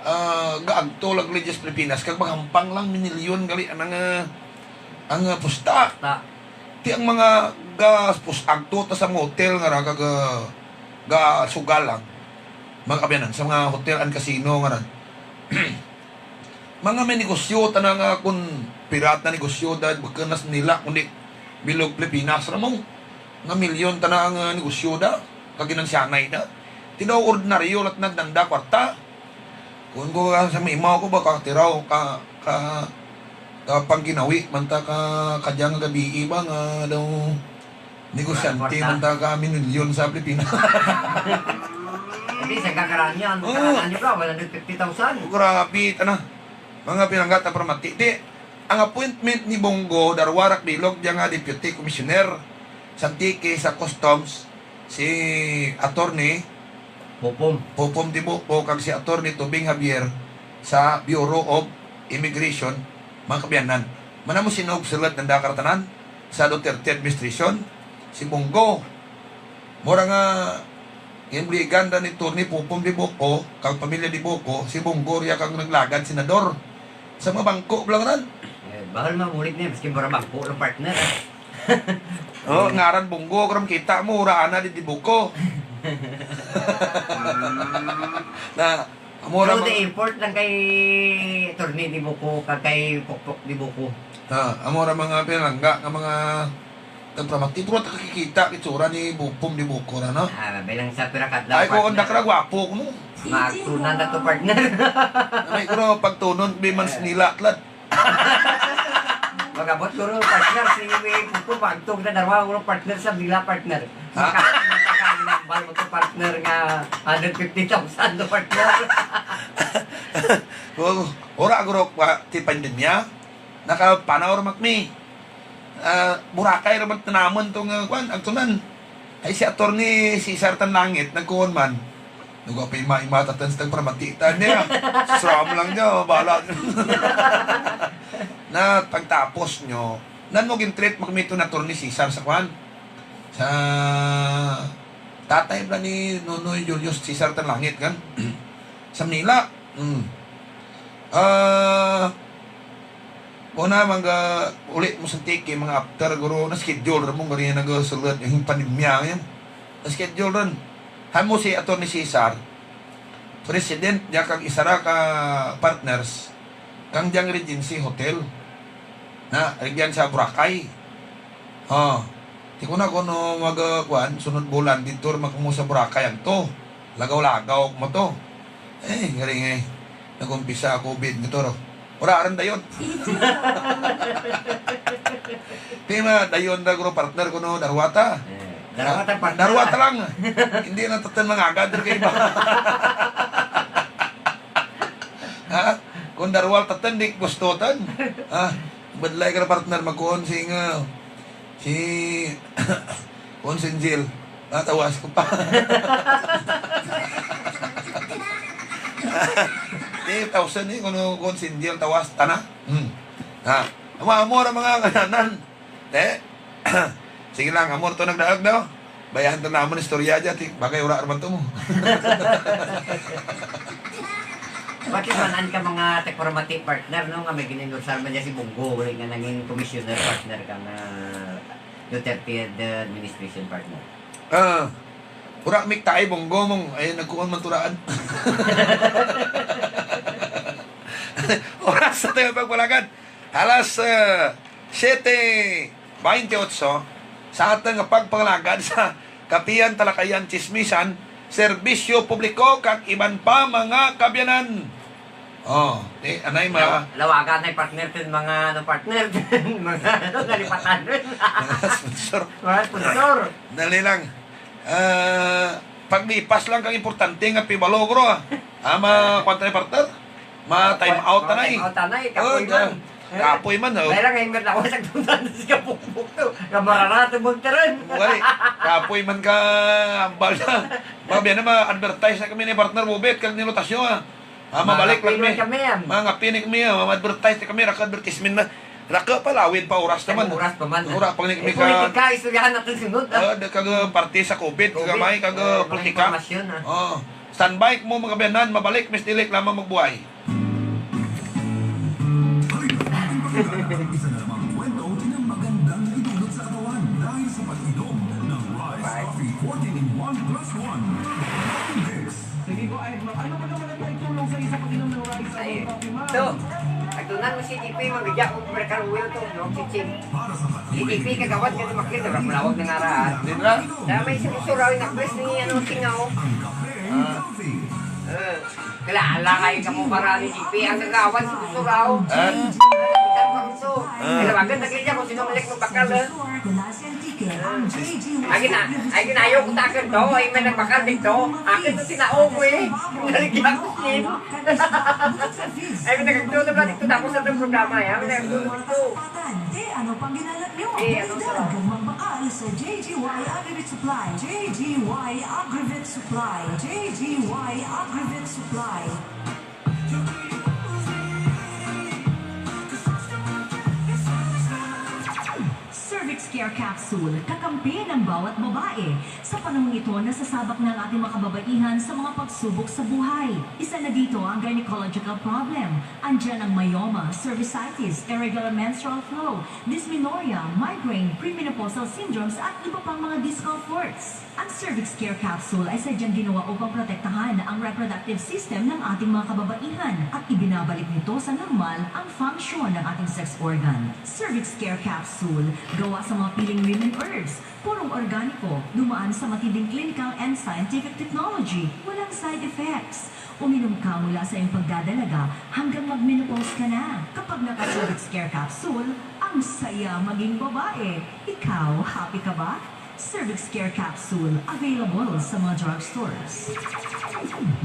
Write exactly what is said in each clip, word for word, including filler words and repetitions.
Ah, gaagto lang gali dya sa Pilipinas, kag magahampang lang, minilyon gali ang, ah, ang, ah, pusta. Pusta. Ti ang mga ga-, pus-, agto ta sa mga hotel nga ra, kag, ah, gasugal lang. Mga kaabyanan, sa mga hotel and casino nga ra. Mga may negosyo tana nga kun pirat na negosyo da, bukun na sa Manila, kundi bilog Pilipinas ra mo. Nga milyon tana ang, ah, negosyo da, kaginansyahanay da. Ti daw ordinaryo lang tana nagdanda kwarta. Kun ko ka sa maimaw ko ba ka tiraw ka, ka, ka pangginawi man ta ka, kadya nga gabii ba nga daw negosyante man ta ka minilyon sa Pilipinas. Hindi, sa kakaraan yan. Oo. Kakaraan nyo ka, one hundred fifty thousand. Grabe, tana. Mga pinangga ta paramati. Ti, ang appointment ni Bong Go, darwa ra ka bilog dya nga Deputy Commissioner sa Antique sa Customs, si Attorney Pupum. Pupum Tibuco kag si Attorney Tubing Javier sa Bureau of Immigration, mga kaabyanan. Man amo sino ang sulud nanda karatanan sa Duterte administration, si Bong Go. Amo ra nga ginbuligan ra ni Attorney Pupum Tibuco kag pamilya Tibuco, si Bong Go ra kang naglagad senador. Sa mga bangko bala ran. Eh, bahul mabulig na, maski mura bangko lang, partner. Oh, ngaran Bong Go, kung kita mo, ura ana di Tibuco. Na, amo ra. So, mga the airport lang kay Attorney Tibuco, kag kay Pukpuk Tibuco. Ah, amo ra mga pinangga nga mga tagparamati, pero ta kakikita, itsura ni Pupum Tibuco ra, no? Ah, bilang sa pira ka adlaw, partner. Ay, ko, anda ka ra gwapo, no? Magtunan na to, partner. Ay, pero pagtunon, bi man sa Manila, tulad. Mag-abot guro, partner, si Pupum, magtug na darwa guro, partner, sa Manila, partner. Ha? Maka-, makainambal mo to, partner, nga hundred fifty thousand to, partner. Ura guro, ti pandemya, nakapanaw ra man kami. Ah, Boracay ra man tanamun to nga, kuan, agtunan. Hay si Attorney Cesar Tanlangit, nagkuon man. Nagwa pa ima-ima tatun sa tagparamati ta, niya. Sram lang niya, bahala. Na pagtapos nyo, nan mo gin-treat man kami to ni Attorney Cesar sa kuan? Sa tatay bala ni Nonoy Julius Cesar Tanlangit, kan? Sa Manila. Hmm. Ah, Una, mga uli mo sa Antique, mga after, guro, na-schedule ra mo, guro, nga nagasulud, ang pandemya, yan. Na-schedule run. Han mo si Attorney Cesar, president, dya kag isara ka partners, kang dyang Regency Hotel. Na, rugyan sa Boracay. Oh. Ti ko na kuno mag, ah, kuan, sunod bulan, didto ra man kamo sa Boracay anto. Lagaw-lagaw mo to. Eh, ngari ngay. Nag-umpisa COVID nga to, ro. Ura, aran dayon. Ti ma, dayon ra, guro, partner, kuno, darwa ta. Eh, darwa ta, partner. Darwa ta lang. Hindi na tatun mangagad ra kay iba. Ha? Kun darwa tatun, di gusto tun. Ha? Budlay ka ra, partner, magkuon si nga, si, kuon si Angel. Ah, tawas ko pa. Ti, tawsan ni, kuno, kuon si Angel, tawas, tana. Hmm. Ha? Amo, amo ra mga ngananan. Te? Sige lang, amo ra to nagdaag daw. Bayahan ta namun istorya dya, ti, bagay ura ra man to mo. Pati man an ka mga tagparamati, partner, no, nga may gin-endorsehan man dya si Bong Go, nga nangin commissioner, partner, kang, ah, Duterte, the administration, partner. Ah, ura mi kay Bong Go, mong, ay, nagkuon man turaan. Oras sa atun pagpalagad. Alas, eh, siyete baynte otso, sa atun nga pagpangalagad sa Kapihan, Talakayan, Tsismisan, Serbisyo Publiko, kag iban pa mga kaabyanan. Oh, ti, anay ma- Law-, lawagan na, partner, tun mga, ano, partner, tun mga, ano, nalipatan, tun. Mga sponsor. Mga sponsor. Dali lang. Ah, paglipas lang kang importante nga pibalo, guro, ah. Ah, ma-, kuwan ta, partner? Ma-time out ta na, eh. Ma-time out ta na, eh. Oh, kapoy man. Kapoy man, oh. Kaya lang, ay, nga lawas ang tuntan sa kapukpuk to. Nga mararato mo, tiran. Wari, kapoy man ka, ambal na. Mga biyan na, ma-advertise na kami ni partner Bobet, kag ni Rotasyo, ah. Ah, mabalik lang kami. Mga ngapin kami, ah. Ma-advertise na kami, raku advertisement na. Raku pa, lawid pa, oras naman. Oras pa man. Oras pa ni kami ka-, politika, istoryahan natun sunod, ah. Ah, da kag, ah, parte sa COVID, kag may, kag, ah, politika. Mga impormasyon, ah. Oh. Standby kamo, mga kaabyanan, mabalik mi sa tilik lamang magbuhay. Halika, ating pakinggan ang isa na namang kwento na magandang idulot sa katawan dahil sa pag-inom ng Rice Coffee fourteen in one plus one. Coffee Mix. Sige po, ay, ma'am. Ano po naman ang naitulong sa iyo sa pag-inom ng Rice Coffee, ma'am? Ito. Agtunan mo si G P, ma'am. Bigyan ko, pagkaluwi to, no? Chiching. Para sa patuloy na pagkakita, malawag na nga raad. Di ba? Kaya may sumusuraw, inakbres ni, ano, tingaw. Ang kape, ah. Coffee. Eh, kilala kayo kamo para ni G P, ang gagawan, sumusuraw. Ah. Kita ko gusto. Ah. Kaya bakit nagkita ko, sino ulit magbakal, eh? Ay, gina-, ay, ginayo ko takad to, ay, may nagbakal dito. Akin to, tinaog ko, eh. Naligyan ko, eh. Ay, may nagagtuto na dito, tapos sa programa, eh. May nagagtuto dito. Te, ano pang ginalat nyo? Eh, ano to? Dali na kag magbakal sa J G Y Agrivet Supply. J G Y Agrivet Supply. J G Y Agrivet Supply. Cervix Care Capsule, kakampi ng bawat babae. Sa panahong ito, nasasabak na ang ating mga kababaihan sa mga pagsubok sa buhay. Isa na dito ang gynecological problem. Andyan ang myoma, cervicitis, irregular menstrual flow, dysmenorrhea, migraine, premenopausal syndromes at iba pang mga discomforts. Ang Cervix Care Capsule ay sadyang ginawa upang protektahan ang reproductive system ng ating mga kababaihan at ibinabalik nito sa normal ang function ng ating sex organ. Cervix Care Capsule, gawa sa mga piling women herbs, purong organiko, dumaan sa matinding clinical and scientific technology, walang side effects. Uminom ka mula sa iyong pagdadalaga hanggang mag-menopause ka na. Kapag naka-Cervix Care Capsule, ang saya maging babae. Ikaw, happy ka ba? Cervix Care Capsule, available sa mga drugstores.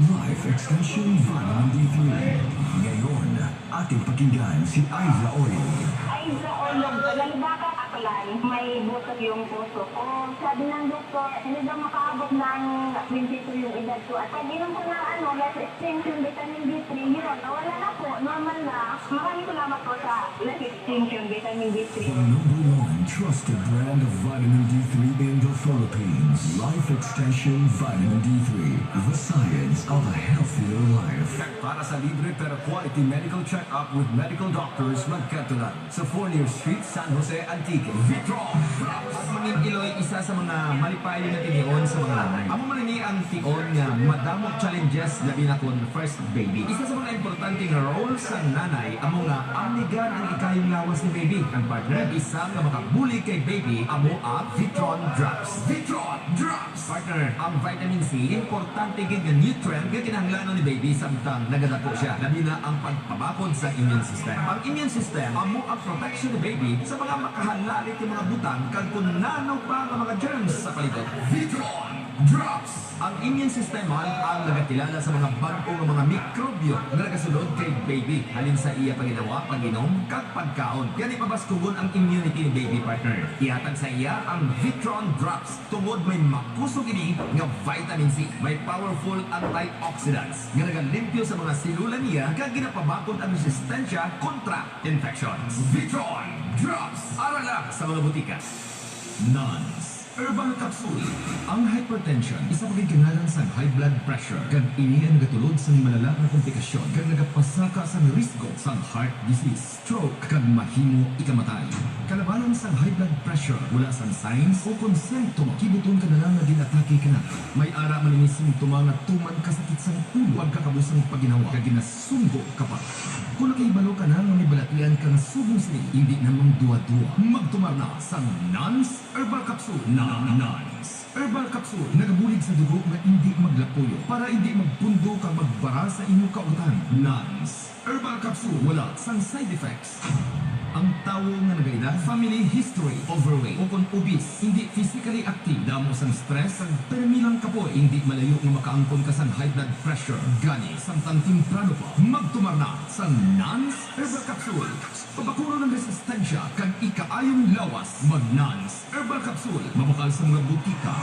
Life Extension Vitamin D three. Ngayon, ating pakinggan si Aiza Oyong. Aiza Oyong, taga Lubaca, Aklan. May busog yung puso ko. Sabi ng doktor, hindi daw makaabot ng twenty-two yung edad ko. At pag-inom ko ng, ano, Life Extension Vitamin D three, yun, nawala na po, normal na. Maraming salamat po sa Life Extension Vitamin D three. The number one trusted brand of vitamin D three in the Philippines. Life Extension Vitamin D three. The science of a healthier life. Para sa libre pero quality medical check-up with medical doctors, magkadto lang sa Fournier Street, San Jose, Antique. Vitron Drops. Ang mangin-iloy, isa sa mga malipayon nga tinion sa mga nanay. Amo man ini ang tion nga madamo challenges, labi na kon first baby. Isa sa mga importante nga role sa nanay, amo nga amnigan ang ikayong lawas ni baby. Ang partner, isa nga makabulig kay baby, amo ang Vitron Drops. Vitron Drops! Partner, ang vitamin C, importante gid nga nutrient nga kinahanglanon ni baby samtang nagadako siya, labi na ang pagpabakod sa immune system. Ang immune system, amo ang protection ni baby sa mga makahalalit nga mga butang kag kon nano pa nga mga germs sa palibot. Vitron Drops! Ang immune system man ang nagakilala sa mga bag-o nga mga mikrobyo nga nagasulod kay baby. Halin sa iya pagginawa, pag-inom, kag pagkaon. Gani pabaskugon ang immunity ni baby, partner. Ihatag sa iya ang Vitron Drops. Tungod may makusog ini nga vitamin C, may powerful antioxidants nga nagalimpyo sa mga selula niya kag ginapabakod ang resistensya kontra infections. Vitron Drops, ara lang sa mga botika. Nans Herbal Capsule. Ang hypertension, isa pa gid ka ngaran sang high blood pressure, kag ini ang nagatulod sang malala nga komplikasyon kag nagapasaka sang risgo sang heart disease, stroke, kag mahimo ikamatay. Kalabanan sang high blood pressure, wala sang signs ukon simptoms, kibuton ka na lang nga gin-atake ka na. May ara man ini simptoma nga tuman ka sakit sang ulo, pagkakabus sang pagginawa, kag ginasunggo ka pa. Kon nakahibalo ka na nga may balatian ka nga subong sini, indi na magduwa-duwa. Magtumar na sang Nans Herbal Capsule. Na, Nans Herbal Capsule, nagabulig sa dugo nga indi maglapuyo para indi magpundo kag magbara sa imo kautan. Nans Herbal Capsule, wala sang side effects. Ang tawo nga nagaedad, family history, overweight, ukon obese, indi physically active, damo sang stress, kag permi lang kapoy, indi malayo nga makaangkon ka sang high blood pressure. Gani, samtang temprano pa, magtumar na sang Nans Herbal Capsule. Pabakuron ang resistensya kag ikaayong lawas. Mag-Nans Herbal Capsule, mabakal sa mga butika.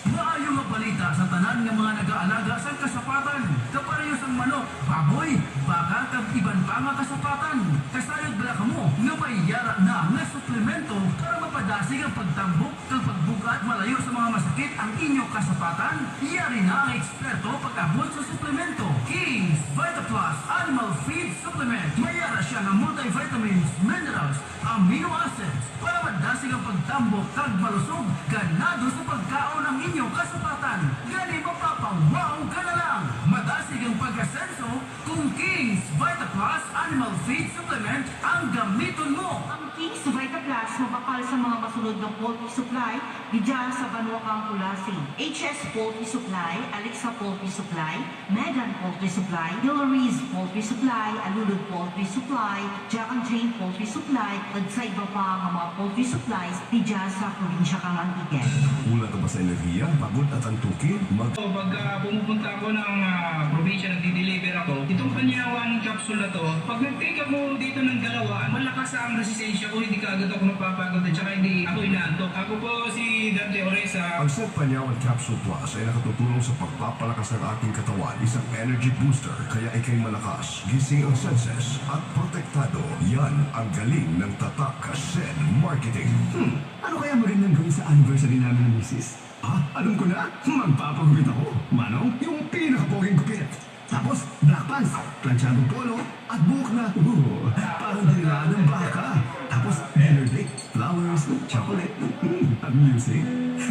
Maayo nga balita sa tanan nga mga nagaalaga sang kasapatan, kapareho sang manok, baboy, baka, kag iban pa nga kasapatan. Kasayod bala kamo nga may yara na nga suplemento para mapadasig ang pagtambok kag pagbug-at Malayo sa mga masakit ang inyo kasapatan, yari na ang eksperto pag-abot sa suplemento. King's Vita Plus Animal Feed Supplement. May ara siya nga multivitamins, minerals, amino acids para madasig ang pagtambok kag malusog, ganado sa pagkaon ang inyo kasapatan. Gani mapapa-wow ka na lang. Madasig ang pag-asenso kung King's Vita Plus Animal Feed Supplement ang gamiton mo. Ang King's Vita Plus mabakal sa mga masunod nga poultry supply, didya sa banwa kang Culasi. H S Poultry Supply, Alexa Poultry Supply, Megan Poultry Supply, Hillary's Poultry Supply, Alulud Poultry Supply, Jack and Jane Poultry Supply, kag sa iba pa nga mga poultry supplies didya sa probinsya kang Antique. Kulang ka ba sa enerhiya, pagod at antukin? Mag- So, pagka pumupunta ako ng, ah, probinsya, nagdi-deliver ako, itong Panyawan capsule na to, pag nag-take ako dito ng dalawa, malakas ang resistensya ko, hindi kaagad ako napapagod at saka hindi ako inaantok. Ako po si Dante Oresa. Ang Set Panyawan Capsule Plus ay nakatutulong sa pagpapalakas ng ating katawan, isang energy booster, kaya ika'y malakas, gising ang senses, at protektado. Yan ang galing ng tatak Set Marketing. Hmm, ano kaya magandang gawin sa anniversary namin ni misis? Ah, alam ko na! Magpapagupit ako! Manong, yung pinakapoging gupit! Tapos, black pants, planchadong polo, at buhok na, uh, parang dinilaan ng baka. Tapos, dinner date, flowers, chocolate, mm, at music.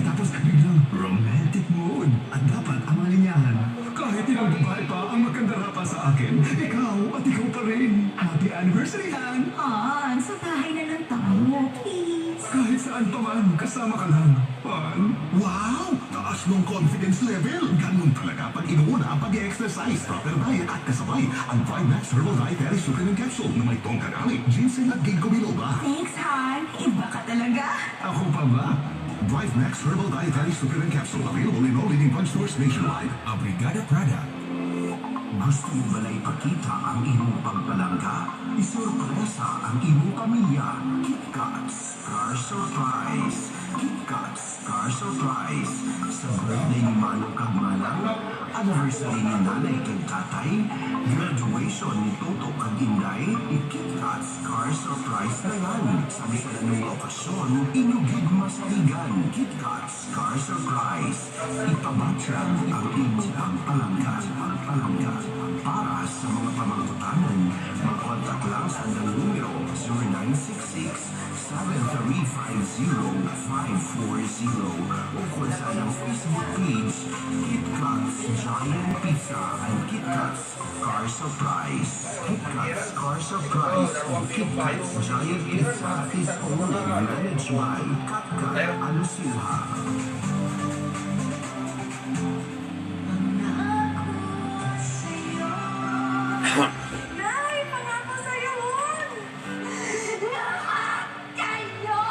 Tapos, biglang romantic mood. At dapat ang mga linyahan, kahit ilang babae pa ang magkandara pa sa akin, ikaw at ikaw pa rin. Happy anniversary, Han! Han, sa bahay na lang tayo, please. Kahit saan pa man, kasama ka lang, Han. Wow! Taas ng confidence level. Ganun talaga pag inuuna ang pag-exercise, proper diet at kasabay ang Thrive Max Herbal Dietary Supplement Capsule na may tongkat ani, ginseng at ginkgo biloba. Thanks, Han. Iba ka talaga. Ako pa ba? Thrive Max Herbal Dietary Supplement Capsule, available in all leading drugstores nationwide. A Brigada product. Gusto mo ba na ipakita ang imong pagpalangga? Isurpresa ang imong pamilya. KitKats Car Surprise. KitKats Car Surprise. Sa birthday ni Manong kag Manang, anniversary ni Nanay kag Tatay, graduation ni Toto kag Inday, i-KitKats Car Surprise na lang. Sa bisan anong okasyon, inyo gid masaligan. KitKats Car Surprise. Ipabatyag ang imong pagpalangga, pagpalangga. Para sa mga pamangkutanan, mag-contact lang sa andang numero, zero nine six six, seven three five zero, five four zero, o kon sa andang Facebook page, KitKats Giant Pizza and KitKats Car Surprise. KitKats Car Surprise and KitKats Giant Pizza is owned and managed by Katkat Alusilha. Nay, pangako sa iyo, hon! Lahat kayo!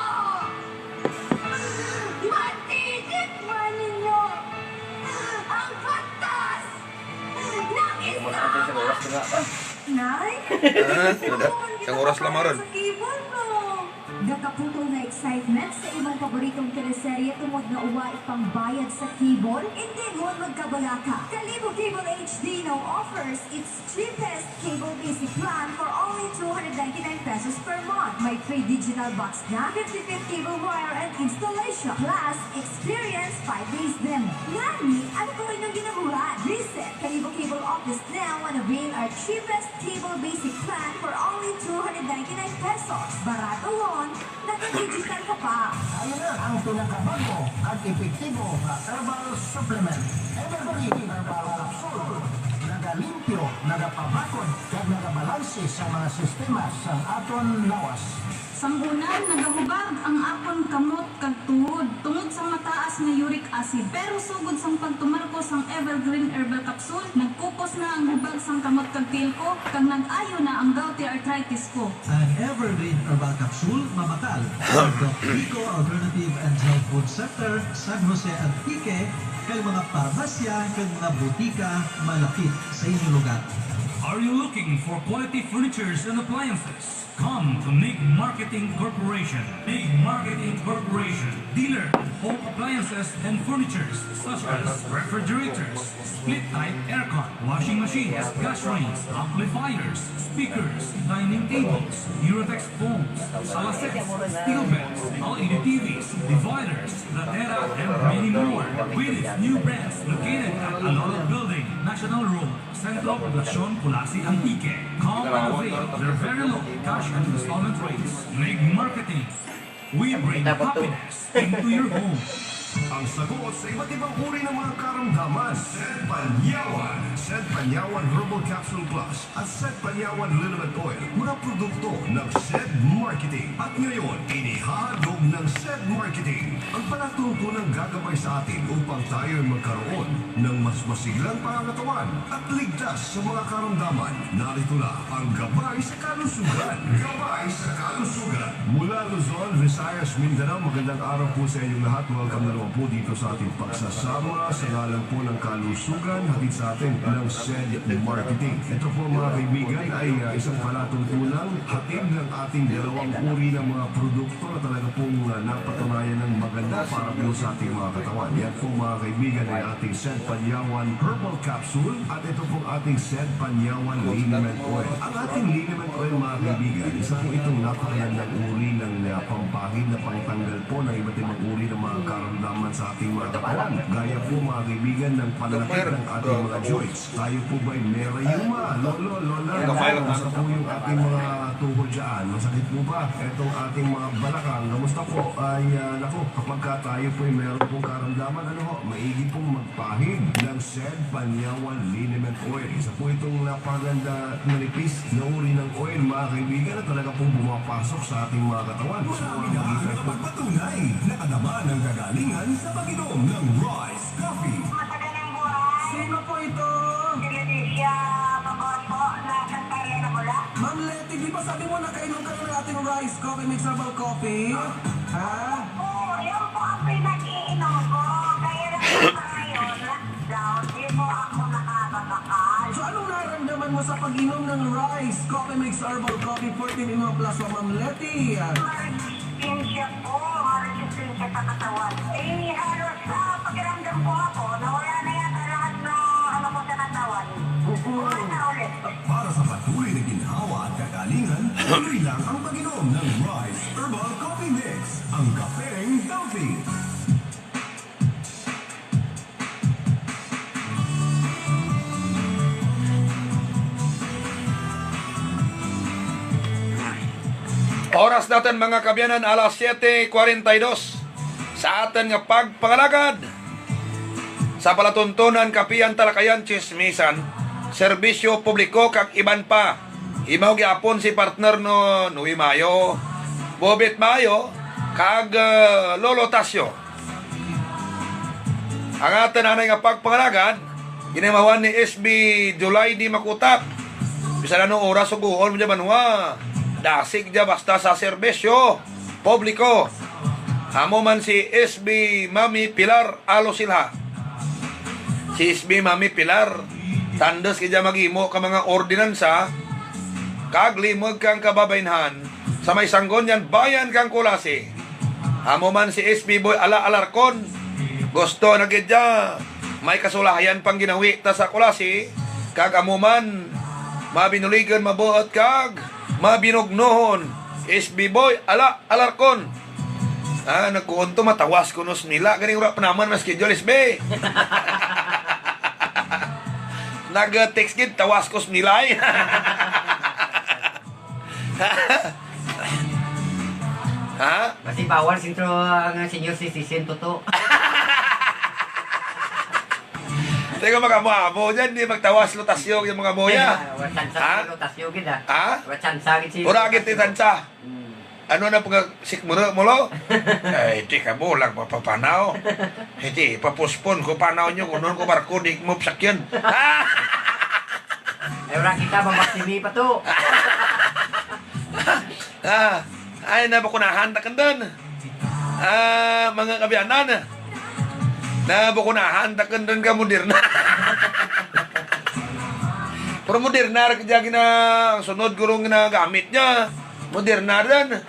Matitikman ninyo ang batas ng isang... Nay? Ah, wala. Isang oras lang, Maron. Sa keyboard mo. Gakaputol nga excitement sa imong paboritong teleserye tungod nga uwa ipangbayad sa cable? Indi, hon, magkabalaka. Kalibo Cable H D now offers its cheapest cable basic plan for only two hundred ninety-nine pesos per month. May free digital box na, fifty feet cable wire and installation, plus experience five days demo. Ngani, ano pa ba inyong ginabuhat? Visit Kalibo Cable Office now and avail our cheapest cable basic plan for only two hundred ninety-nine pesos. Barato, hon, naka-digital ka pa. Ari na ang pinakabag-o kag epektibo nga herbal supplement, Evergreen Herbal Capsule. Nagalimpyo, nagapabakod, kag nagabalanse sa mga sistema sang aton lawas. Sang una, nagahubag ang akon kamot kag tuhod tungod sa mataas nga uric acid. Pero sugod sang pagtumar ko sang Evergreen Herbal Capsule, nagkupos na ang hubag sang kamot kag tiil ko, kag nag-ayo na ang gouty arthritis ko. Ang Evergreen Herbal Capsule mabakal sa Doc Rico Alternative and Health Food Center, San Jose, Antique, kag mga parmasya kag mga butika malapit sa inyo lugar. Are you looking for quality furnitures and appliances? Come to Mig Marketing Corporation. Mig Marketing Corporation, dealer of home appliances and furnitures such as refrigerators, split type aircon, washing machines, gas range, amplifiers, speakers, dining tables, Eurotex foams, ala sets, steel beds, L E D T Vs, dividers, ratera, and many more. With its new branch located at Alolo Building, National Road, Centro Poblacion, Culasi, Antique. Come and avail their very low cash and installment rates. Mig Marketing. We bring happiness into your home. Ang sagot sa iba't ibang uri ng mga karamdaman. Sed Panyawan. Sed Panyawan Herbal Capsule Plus at Sed Panyawan Liniment Oil, mga produkto ng Sed Marketing. At ngayon, inihahandog ng Sed Marketing ang palatuntunang gagabay sa atin upang tayo ay magkaroon ng mas masiglang pangangatawan at ligtas sa mga karamdaman. Narito na ang Gabay sa Kalusugan. Gabay sa Kalusugan. Mula Luzon, Visayas, Mindanao, magandang araw po sa inyong lahat. Welcome na naman po dito sa ating pagsasama sa ngalan po ng kalusugan, hatid sa atin ng Sed Marketing. Ito po, mga kaibigan, ay, ah, isang palatuntunang hatid ng ating dalawang uri ng mga produkto na talaga pong, ah, napatunayan ng maganda para po sa ating mga katawan. Yan po, mga kaibigan, ay ating Sed Panyawan Herbal Capsule at ito pong ating Sed Panyawan Liniment Oil. Ang ating Liniment Oil, mga kaibigan, isa po itong napakagandang uri ng, ah, pampahid na pangtanggal po ng iba't ibang uri ng mga karamdaman sa ating mga katawan. Gaya po, mga kaibigan, ng panlaki ng ating mga joints. Tayo po ba'y may rayuma, lolo, lola? Kamusta po yung ating mga tuhod dyan? Masakit po ba itong ating mga balakang? Kamusta po? Ay, ah, naku, kapag ka tayo po'y meron pong karamdaman, ano ho, maigi pong magpahid ng Sed Panyawan Liniment Oil. Isa po itong napaganda, manipis na uri ng oil, mga kaibigan, na talaga pong pumapasok sa ating mga katawan. Marami na ang nakapagpatunay na kadama ng kagalingan sa pag-inom ng rice coffee. Matagal ang buhay. Sino po ito? Si Leticia Magoto, na Santa Elena, Bula. Ma'am Leti, di ba sabi mo nakainom ka na ng ating rice coffee mix herbal coffee? Ha? Oo, yun po ang pinag-iinom ko. Kaya lang po ngayon, lockdown, di po ako nakakabakal. So, anong naramdaman mo sa pag-inom ng rice coffee mix herbal coffee fourteen in one plus one, Ma'am Leti? May resistensya po, may resistensya sa katawan. Eh, halos sa pakiramdam ko ako, nawala na yata lahat na ano ko sa katawan. Oo. Kumain na ulit. Para sa patuloy na ginhawa at kagalingan, tuloy lang ang pag-inom ng Rice Herbal Coffee Mix, ang kapeng healthy. Oras natun, mga kaabyanan, alas siyete kwarenta y dos. Sa atun nga pagpangalagad sa palatuntunan, kapian, talakayan, tsismisan, serbisyo publiko, kag iban pa. Imaw gihapon si partner no Noe Mayo, Bobet Mayo, kag, eh, Lolo Tasyo. Ang atun anay nga pagpangalagad, gin-imawan ni S B July D. Makutak. Bisan ano oras, sugoon mo dya banwa. Dasig dya basta sa serbisyo publiko. Amo man si S B Mami Pilar Alosilha. Si S B Mami Pilar, tandus gid dya maghimo kang mga ordinansa, kag limug kang kababainhan sa may Sangguniang Bayan kang Culasi. Amo man si S B Boy Ala Alarcon, gusto na gid dya may kasulayan pang ginawi ta sa Culasi, kag amo man mabinuligun, mabuut kag mabinugnohon, S B Boy Ala Alarcon. Ah, nagkuon to, matawas kuno si Mila, ganing wara pa naman ma-schedule, S B. Nag-text gid, tawas ko si Mila, eh. Ha? Kasi bawal sentro ang senior citizen, Toto. Sige, mag-amo-amo dyan, di magtawas, Lotasyo, yung mga boya. Wara tsansa si Lotasyo gid, ah. Ha? Wara tsansa gid si Lotasyo. Wara gid ti tsansa. Hmm. Ano na pagkasikmura mo, lo? Ay, di kamo lang mapapanaw. Di, ipapuspon ko panaw nyo, kunon ko barko, di mo pasakyan. Ay, wara kita, mabasimi pa to. Ah, ay, nabakunahan takun dun. Ah, mga kaabyanan. Nabakunahan takun dun kang Moderna. Pero Moderna ra kadya gina-, ang sunod guro ginagamit dya. Moderna dun.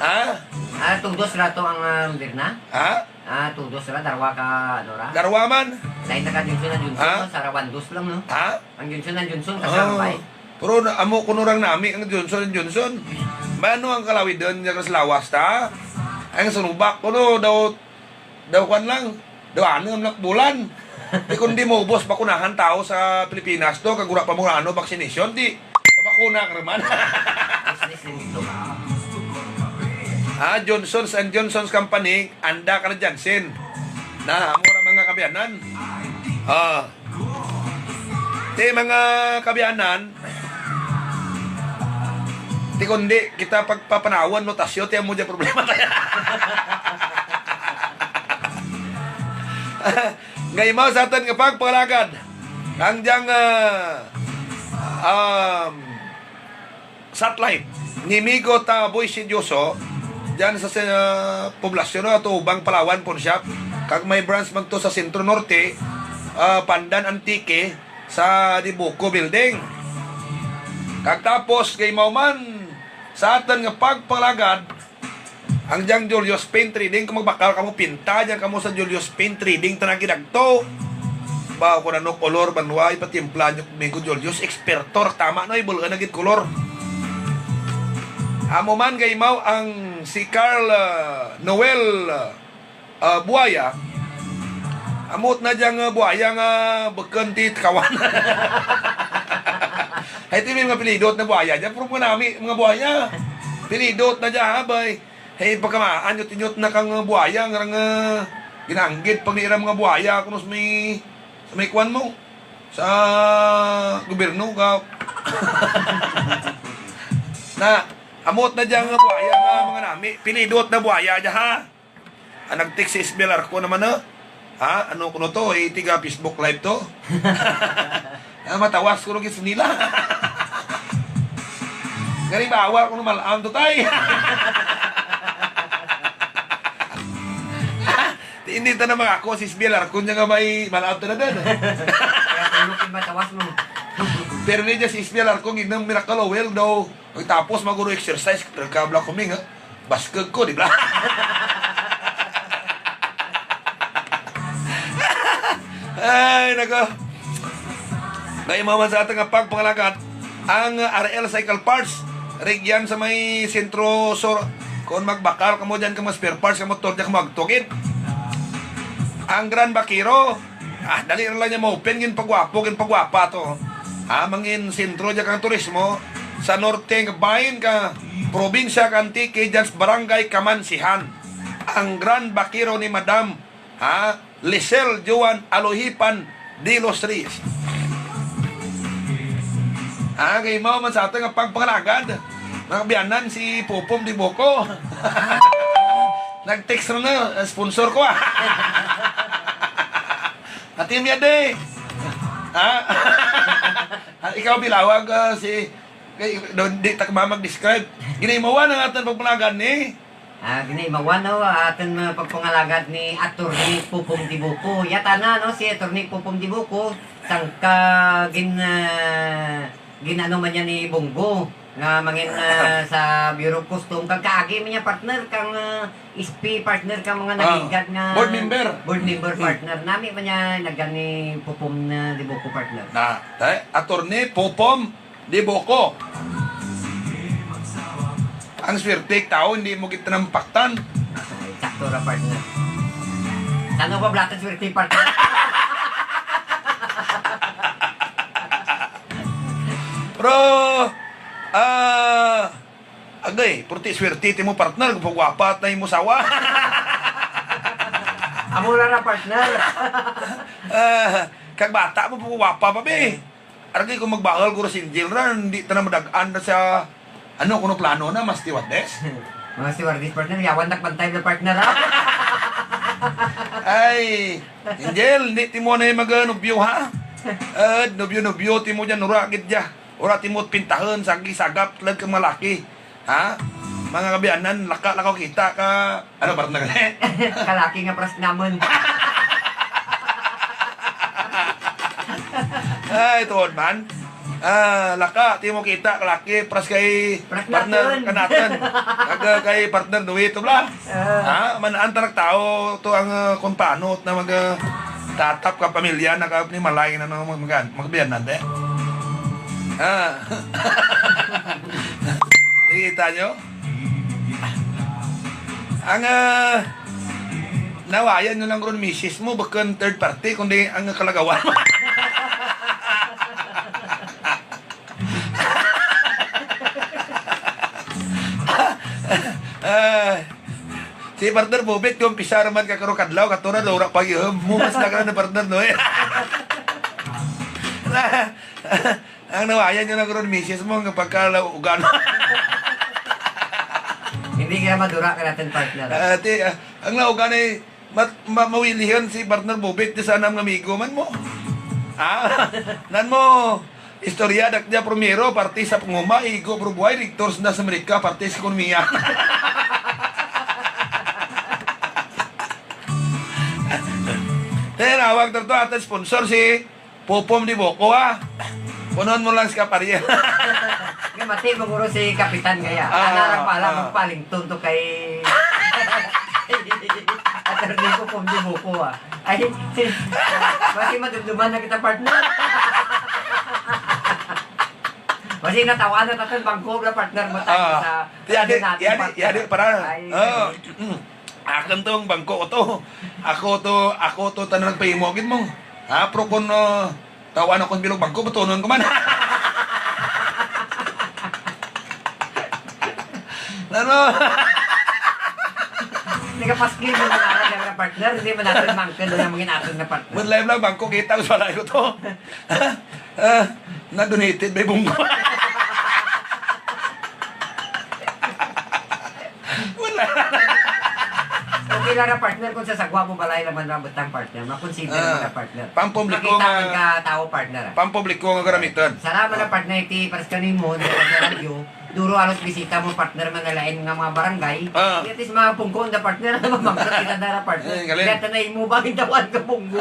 Ha? Ah, tungdos ra to ang, ah, Moderna? Ha? Ah, two dos ra, darwa ka, ano ra? Darwa man. Lain na ka Johnson and Johnson, Ha? no? Sara one dos lang, no? Ha? Ang Johnson and Johnson, Ah. kasarambay. Pero na, amo kuno rang nami ang Johnson and Johnson. May ano ang kalawidan dya sa lawas ta? Ang sinubak kuno, daw, daw kwan lang. Daw anem lang ka bulan. Ti kundi maubos bakunahan tao sa Pilipinas to, kag wara pa mo ano, vaccination, ti mabakuna ka ra man. Business din ito. Ah, Johnson's and Johnson's Company, anda ka na Janssen. Na, amo ra mga kaabyanan. Ah. Ti mga kaabyanan, ti kundi kita pagpapanawon, no, tasyo, ti amo dya problema ta. Gaimaw sa atun nga pagpangalagad. Ang dyang, ah, um, satellite ni Migo ta Boy Sidioso, dyan sa, sa poblasyon, no, Atubang, Palawan, pawnshop. Kag may branch man to sa Centro Norte, ah, Pandan, Antique, sa Dibuco Building. Kag tapos, gaimaw man sa atun nga pagpangalagad, ang dyang Julius Paint Trading, kon magbakal kamo pinta, dyan kamo sa Julius Paint Trading, tana gid agto. Ba, kon ano kolor, banwa, ipatimpla nyo kang Migo Julius, eksperto ra tama, no, ibul-un na gid kolor. Amo man gaimaw ang si Carl, ah, Noel, ah, Buaya. Amo tana dyang, ah, Buaya nga bukun ti takawan. Hay, ti may mga apelyido tana Buaya dya, pero mga nami, mga Buaya. Apelyido tana dya, ha, bay. Hay, pagkamaan, inyot-inyot na kang Buaya, nga rang, ah, ginaanggid pa gid ra mga Buaya, kuno sa may, sa may kwan mo, sa gobyerno, ka. Na, amo tana dyang Buaya nga mga nami, apelyido tana Buaya dya, ha? Ah, nag-text si Isabel Arco naman, no? Ha? Ano kuno to? Eh, tiga Facebook Live to? Ah, matawas kuno gid sa nila. Halimbawa, kuno mal-am to, tay. Ti indi tana mangako si Isabel Arco dya nga may mal-am tana dyan. Kaya kuno gid matawas mo. Pirmi dya si Isabel Arco, nginom Miracle Oil daw. Pagtapos, maguro exercise, pero kabla kuming, ha? Baskug ko, di bala? Ay, nako. Gaimaw man sa atun nga pagpangalagad, ang R L Cycle Parts, rugyan sa may Centro Sur, kon magbakal kamo dyan kang mga spare parts kang motor dyan kamo agto gid. Ang Grand Vaquero, ah, dali ra lang dya ma-open, ginpagwapo, ginpagwapa to. Ha, mangin sentro dya kang turismo, sa norte nga bahin kang probinsya kang Antique, dyan sa Barangay Kamansihan. Ang Grand Vaquero ni Madam, ha, Lisel Joan Alohipan de los Reyes. Ah, gaimaw man sa atun nga pagpangalagad. Mga kaabyanan, si Popom Dibuco. Nag-text ra na, sponsor ko, ah. Ati mi adi. Ha? Ah, ikaw, bilawag, ah, si, kay, do, di ta kamamag-describe. Ginaimawan ang atun pagpangalagad ni Ah, ginaimawan, no, atun, ah, pagpangalagad ni Attorney Popom Dibuco. Ya tana, no, si Attorney Popom Dibuco, sangka gin-, ah, gin-ano man dya ni Bong Go, nga mangin, ah, sa Bureau of Customs, kag kaagi man dya partner kang, ah, S P, partner kang mga Ah, nagligad nga board member. Board member, Hmm. partner. Nami man dya, nagyan ni Popom na Dibuco, partner. Na, tay, Attorney Popom Dibuco. Ang swerte ka tawo, indi mo gid tana mapaktan. Ay, sakto ra, partner. San-o pa bala ta swerte, partner? Pero, ah, agay, purti swerte timo, partner, gapagwapa tana imo asawa. Amo ra ra, partner. Ah, kag bata mo, pagwapa pa, bi. Argi kon magbaul guro si Angel ra, indi tana madag-an ra sa, ano kuno plano na, mga stewardess? Mga stewardess, partner, yawan ta ka bantay bala, partner, ha? Ay, Angel, indi timo anay magnobyo, ha? Ed, nobyo-nobyo timo dyan, wara gid dya. Wara timo pintahan, sagi sagap, tulad kang mga laki. Ha? Mga kaabyanan, laka lang kaw kita ka, ano, partner, eh? Kalaki nga paras namun. Ay, tuod man. Ah, laka, ti mo kita, kalaki, paras kay partner kanatun. Kag kay partner Noe to bala. Ah. Ha, man-an tana ka tawo to ang, ah, kon paano na mag, ah, tatap ka pamilya na ka panimalay na no, mag-, mag-, magbiyanan, te. Ah. Nakita nyo? Ang, ah, nawayan nyo lang ron misis mo, bukun third party, kundi ang kalagawan mo. Ah, si partner Bobet, kumpisa ra man ka karong kadlaw, kato ra daw ra pag-ihum mo, mas nagra na partner, no, eh. Ang nawayan nyo lang ron misis mo, nga pagkalaugan. Hindi kaya madura ka natun, partner. Ah, ti, ah, ang laugan ay mat-, ma-, mawilihun si partner Bobet, di sana nga amigo man mo. Ah, nan mo, istorya dak dya primero, parte sa panguma, igo, puro buhay, directors na sa Amerika, parte sa ekonomiya. Tinawag to, to, atun sponsor si Popom di Boko, ah. Punon mo lang si Kaparye. Nga mati mo guro si Kapitan kaya. Ah, ana ra pala ah. Magpalington to kay Attorney Popom di Boko, ah. Ay, basi madumduman na kita, partner. Basi nataw-an na tatun bangko bala, partner, mo tayo ah. Sa yadi, yadi, partner. Yadi, para. Ay, oh. Mm. Akun to ang bangko ko to. Ako to, ako to tanan nagpahimo gid mo. Ha, pero kon, ah, taw-an akun bilog bangko, butunon ko man. Ano? Nagapaskil mo na nga, partner, hindi man natun mangkun na mangin atun nga partner. Budlay lang bangko, kita ko sa balay ko to. Ah, na-donated by Bunggo. Wala. Okay lang ra, partner, kon sa sagwa mo balay lang man ra butang, partner. Ma-consider mo ra, partner. Pampubliko nga, makita man ka tawo, partner, ah. Pampubliko nga garamitun. Salamat ra, partner, ti paras kanimo, nga radyo. Duro halos bisita mo, partner, man nalain nga mga barangay. Ah. At least mga pungko na, partner, mamangkot kita na ra, partner. Eh, galing. Kaya tanay mo, bakit dawan ka pungko?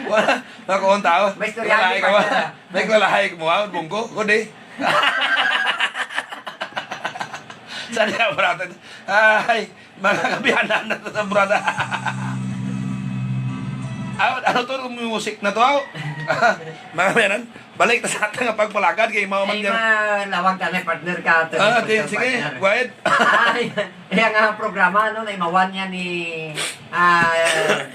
Wala, nakuon tao. May istorya ni partner. May klalahay ka mo, ah, bungko, kundi. Sa diya, brother. Ay, mga kabiyanan na to, brother. Ah, ano to, music na to, ah? Mga kabiyanan, balik ta sa atun nga pagpalagad, kay mao man dyan. Ay, malawag ka na, partner, ka, to, ah, sige, go ahead. Ay, iya nga programa, no, naimawan dya ni, ah,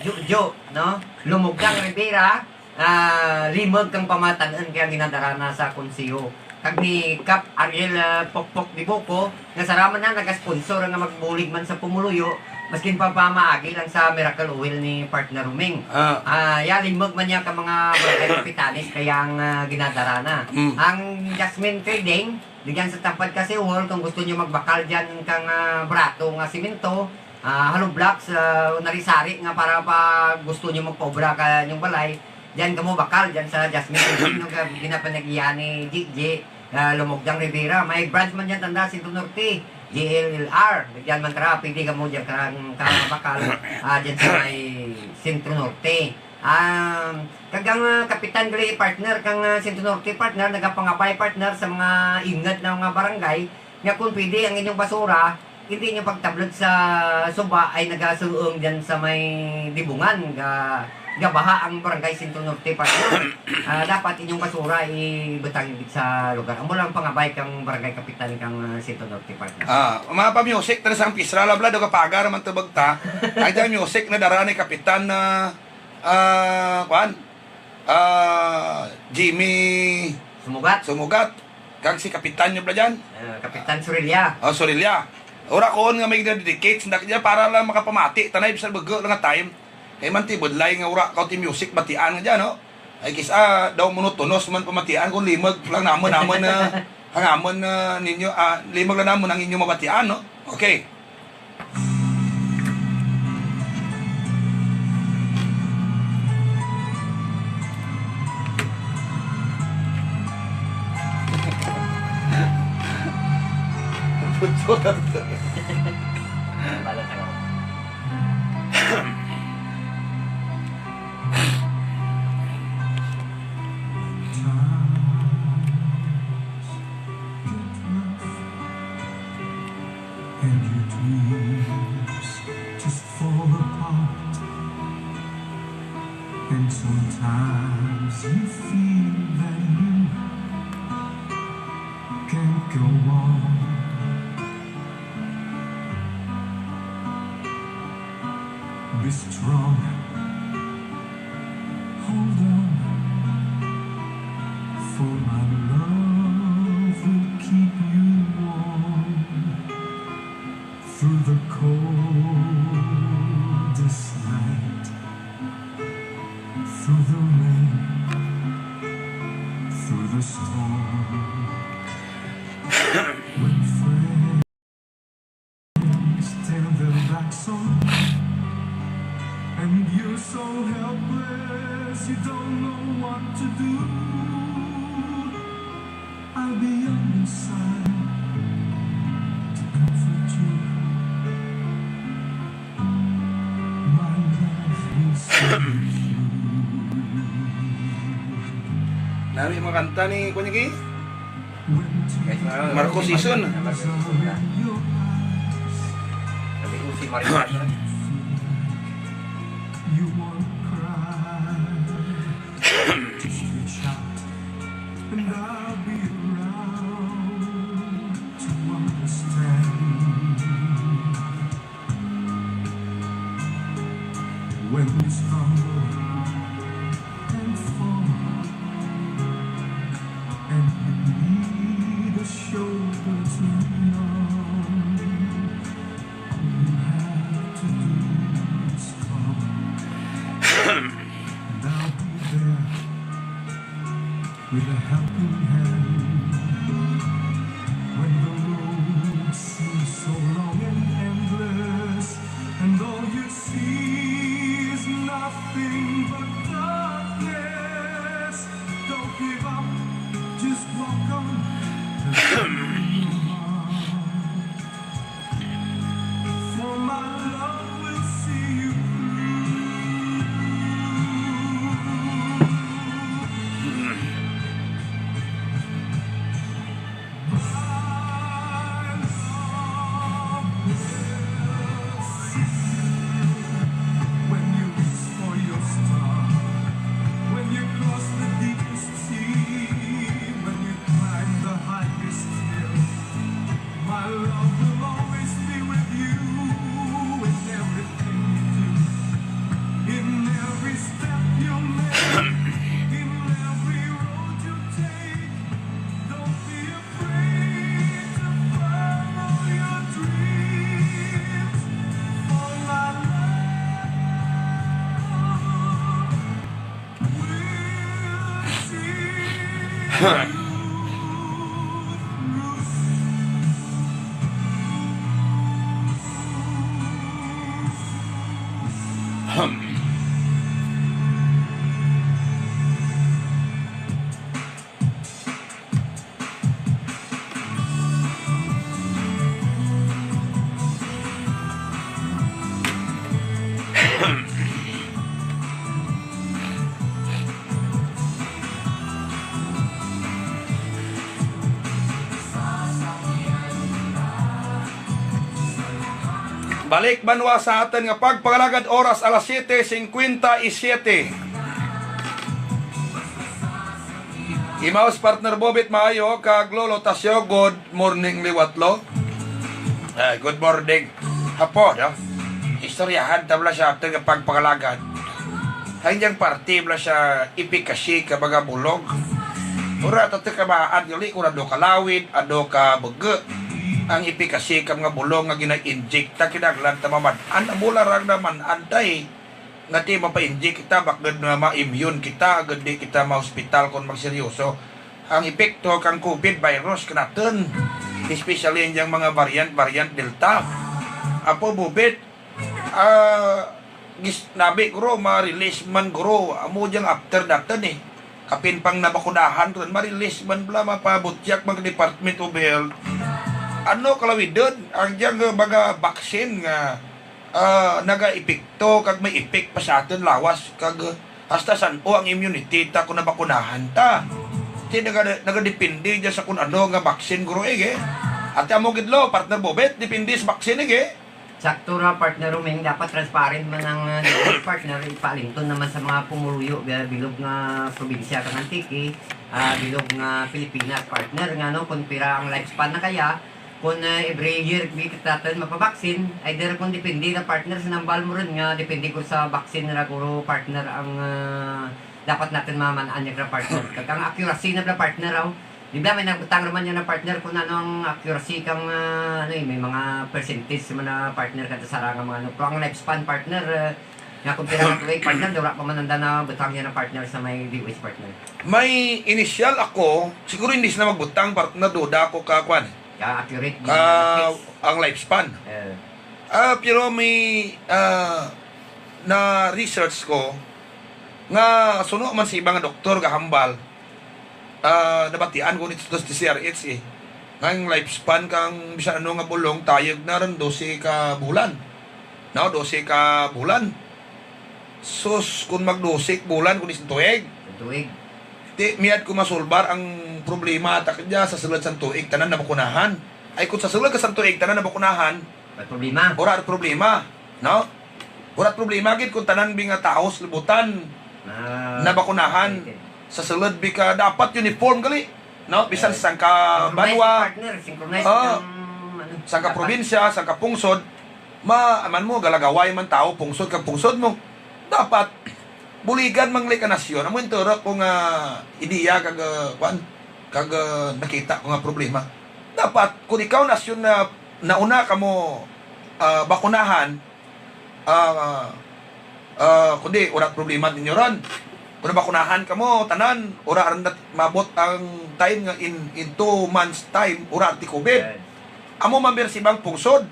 Jojo, no? Lumugdang Rivera. Ah, limug kang pamatan-un kang ginadarana sa konseho. Kag ni Kap Ariel, ah, Pokpok Dibuco, nga sara man na nagasponsor nga magbulig man sa pumuluyo, maskin pa pamaagi lang sa Miracle Oil ni Partner Roming. Ah. Ah, ya limug man ya ka mga barangay kapitanes kaya ang, ah, ginadarana. Mm. Ang Jasmine Trading, dyan sa tapad ka City Hall, kon gusto nyo magbakal dyan kang, ah, barato nga simento, ah, hollow blocks, ah, nari-sari nga para pa gusto nyo magpaobra ka inyong balay, dyan kamo bakal, dyan sa Jasmine Trading, no, nga ginapanag-iya ni J J, ah, Lumugdang Rivera. May branch man dyan tanda, Centro Norte, J L L R, dyan man tara, pwede kamo dyan ka, ka bakal, ah, dyan sa may Centro Norte. Ah, kag ang, ah, kapitan gali partner, kang, ah, Centro Norte partner, nagapangabay partner sa mga ingud na mga barangay, nga kon pwede ang inyong basura, hindi nyo pagtablod sa suba ay nagasuong dyan sa may Dibungan, ga-, gabaha ang barangay Centro Norte, partner. Ah, dapat inyong basura ibutang sa lugar. Amo lang pangabay kang barangay kapitan kang, ah, Centro Norte, partner. Ah, mga pa-music, tara sa ang pisra, labla, do kapagar, man tubag ta. Ay, dyan music na dara ni kapitan na, ah, kuan? Ah, Jimmy Sumugat. Sumugat. Kag si kapitan nyo bala dyan? Ah, Kapitan Sorilla. Oh, Sorilla. Wara kon nga may gina-dedicate, nanda dyan para lang makapamati, tanay bisan baga lang nga time. Kay man ti budlay nga wara kaw ti music batian nga dyan, no? Ay kis-a daw monotonous man pamatian kon limug lang namun, namun, ah, ang amun, ah, ninyo, ah, limug lang namun ang inyo mabatian, no? Okay. And your dreams just fall apart. And sometimes you feel that you can't go on. Be strong, hold on, for my love will keep you warm through the coldest night, through the rain, through the storm. When friends turn their backs on, and you're so helpless, you don't know what to do. I'll be on your side to comfort you. My love will see you through. Nami makanta ni kuan lagi. Marcos Sison. When you stumble and fall, and you need a shoulder to lean on, all you have to do is call, and I'll be there with a helping hand. When the road seems so long and endless, and all you see is nothing but darkness, don't give up, just walk on. For my love will see you through. My love will see you when you reach for your star, when you cross the deepest sea, when you climb the highest hill. My love will always be with you in everything you do, in every step you make, in every road you take. Don't be afraid to follow your dreams, for my love will see you through. Balik banwa sa atun nga pagpangalagad, oras alas siyete singkwenta y siyete. Imaos partner Bobet, maayo, kag Lolo Tasyo, good morning liwat, Lo. Ah, good morning. Hapon, no? Istoryahan ta bala sa atun nga pagpangalagad. Ang dyang parte bala sa efficacy ka mga bulong. Wara ta ti kamaan, gali kon ano kalawid, ano kabege ang efficacy ka mga bulong nga gina-inject ta, kinahanglan ta maman-an, amo lang nga man-an ta, eh. Nga ti mapa-inject kita, baked nga ma-immune kita, agud di kita ma-hospital kon magseryoso. Ang epekto kang COVID virus kanatun, especially dyang mga variant, variant Delta. Apo Bobet, ah, gis-, nabi guro, ma-release man guro, amo dyang after datun, eh. Kapin pang nabakunahan run, ma-release man bala, mapabutyak man ka Department of Health. Ano kalawidun, ang dyang, eh, mga vaccine nga ah, nagaepekto kag may effect pa sa atun lawas, kag hasta san-o ang immunity ta kon nabakunahan ta. Ti naga-, nagadepende dya sa kon ano nga vaccine, guro, eh, eh. Ati amo gid lo, partner Bobet, depende sa vaccine, eh. Sakto ra, partner Roming, dapat transparent man ang, ah, D O H, partner, ipaalinton naman sa mga pumuluyo, ga-, bilog nga probinsya kang Antique, ah, bilog nga Pilipinas, partner, nga, no, kon pira ang lifespan na kaya, kon, ah, every year, bi kita tun mapabaksin, either kon depende ra, partner, sa nambal mo run nga, depende guro sa vaccine ra guro, partner, ang, ah, dapat natun maman-an ra, partner. Kag ang accuracy na bala, partner, aw, Di bala may nagbutang ra man dyan na, partner, kon ano ang accuracy kang, ah, ano, eh, may mga percentage man na, partner, kada sara nga mga ano. Pero ang lifespan, partner, eh, nga kon pira ka tuig, partner, daw wara pa man nanda nabutang dyan na, partner, sa may D O H, partner. May initial ako, siguro hindi sila magbutang, partner, duda ako ka, kwan. Ka accurate, ka, ang lifespan. Eh. Ah, pero may, ah, na-research ko, nga suno man sa iba nga doktor gahambal, ah, nabatian ko nito sa D Z R H eh. Nga ang lifespan kang bisan ano nga bulong, tayeg na run dose ka bulan. No, dose ka bulan. Sus, kon mag-dose ka bulan, kon isang tuig. Isang tuig. Ti, mayad ko masulbar ang problema ta kadya sa sulud sang tuig, tanan nabakunahan. Ay, kon sa sulud ka sang tuig, tanan nabakunahan, May problema. Wara problema, no? Wara problema gid kon tanan bi nga tawo sa kalibutan nabakunahan. Sa sulud bi ka dapat uniform gali, no? Bisan sa sangka banwa, sangka probinsya, sangka pungsod, ma-, man mo, galagaway man tawo, pungsod kag pungsod mo. Dapat, buligan man gali ka nasyon, amo ing turok ko nga ideya kag, ah, kwan, kag, ah, nakita ko nga problema. Dapat, kon ikaw nasyon na nauna kamo, ah, bakunahan, ah, ah, kundi wara problema ninyo run. Kon nabakunahan kamo, tanan, wara run dat-, maabot ang time nga in, in two months time, wara ti COVID. Amo man bi run sa ibang pungsod,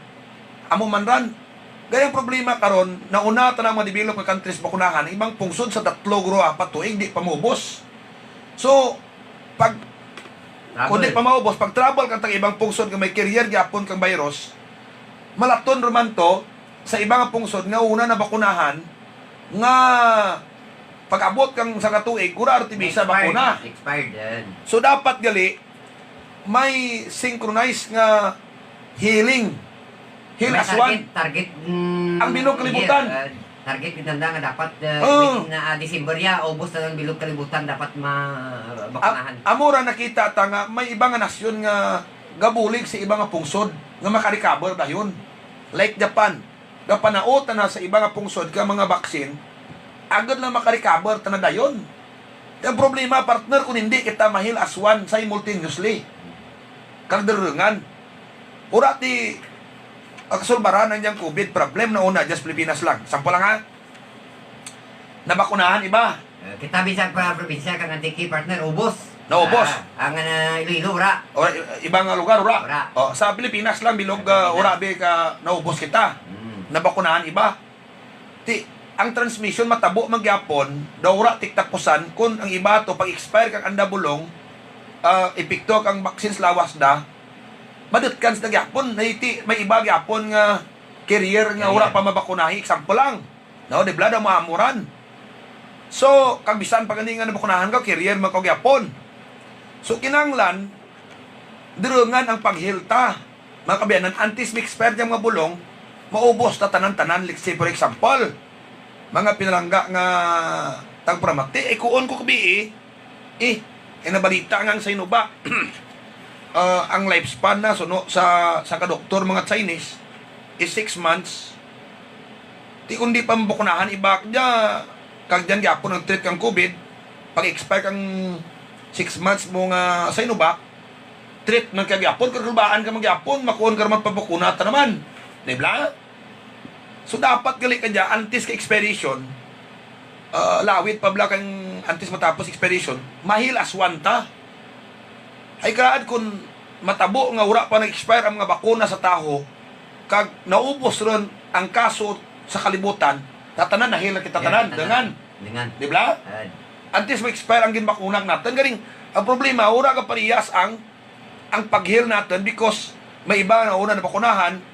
amo man run. Gani ang problema karon, nauna tana ang mga developed nga countries bakunahan, ibang pungsod sa tatlo guro apat tuig, di pa maubos. So, pag, kon di pa maubos, pag-travel kang taga-ibang pungsod nga may carrier gihapon kang virus, malaton ra man to sa iba nga pungsod nga una nabakunahan, nga pag-abot kang sangka tuig, wara ra ti bisa bakuna. Expired, expired yan. So, dapat gali, may synchronized nga healing. Heal as one. May target, target, mm, ang bilog kalibutan. Year, ah, target gid nanda nga dapat, ah, within, ah, December ya, ubos na ang bilog kalibutan dapat ma-, bakunahan. Amo ra nakita ta nga may iba nga nasyon nga gabulig sa iba nga pungsod nga maka-recover dayon. Like Japan, gapanao tana sa iba nga pungsod ka mga vaccine, agud lang maka-recover tana dayon. Ang problema, partner, kon indi kita ma-heal as one simultaneously kag darungan. Wara ti, ah, kasulbaran ang dyang COVID problem nauna dyan sa Pilipinas lang. Sample lang, ha. Nabakunahan iba. Eh, kita bisan pa probinsya kang Antique, partner, ubos. Naubos. Ah, ang, ah, Iloilo, wara. O, i-, iba nga lugar, wara. Wara. O, sa Pilipinas lang, bilog, ah, wara bi ka naubos kita. Hmm. Nabakunahan iba. Ti, ang transmission matabo man gihapon, daw wara ti katapusan, kon ang iba to, pag-expire kang anda bulong, ah, epekto kang vaccine sa lawas da, madutkan sanda gihapon, na ti, may iba gihapon nga carrier nga wara pa mabakunahi, example lang. No, di bala daw maamuran. So, kag bisan pa gani nga nabakunahan ka, carrier man ka gihapon. So, kinahanglan, darungan ang pag-heal ta. Mga kaabyanan, antes ma-expire dyang mga bulong, maubos ta tanan-tanan, let's say, for example, mga pinalangga nga tagparamati, eh, kuon ko kabi, eh, eh, nabalita nga ang Sinovac, ah, ang lifespan na, suno sa, sa kadoktor, mga Chinese, is six months. Ti kon di pa mabakunahan iba dya, kag dyan gihapon ang treat kang COVID, pag-expire kang six months mo nga Sinovac, treat man ka gihapon, kag lubaan ka man gihapon, makuon ka ra man pabakuna ta naman. Di bala? So, dapat gali kadya, antes ka expiration, ah, lawid pa bala kang antes matapos expiration, ma-heal as one ta. Hay karaad kon matabo nga wara pa nag-expire ang mga bakuna sa tawo, kag naubos run ang kaso sa kalibutan, tatanan, na-heal na kita tanan, dangan. Dangan. Di bala? Antes ma-expire ang ginbakuna natun, garing, ang problema, wara gaparehas ang, ang pag-heal natun because may iba nga una nabakunahan,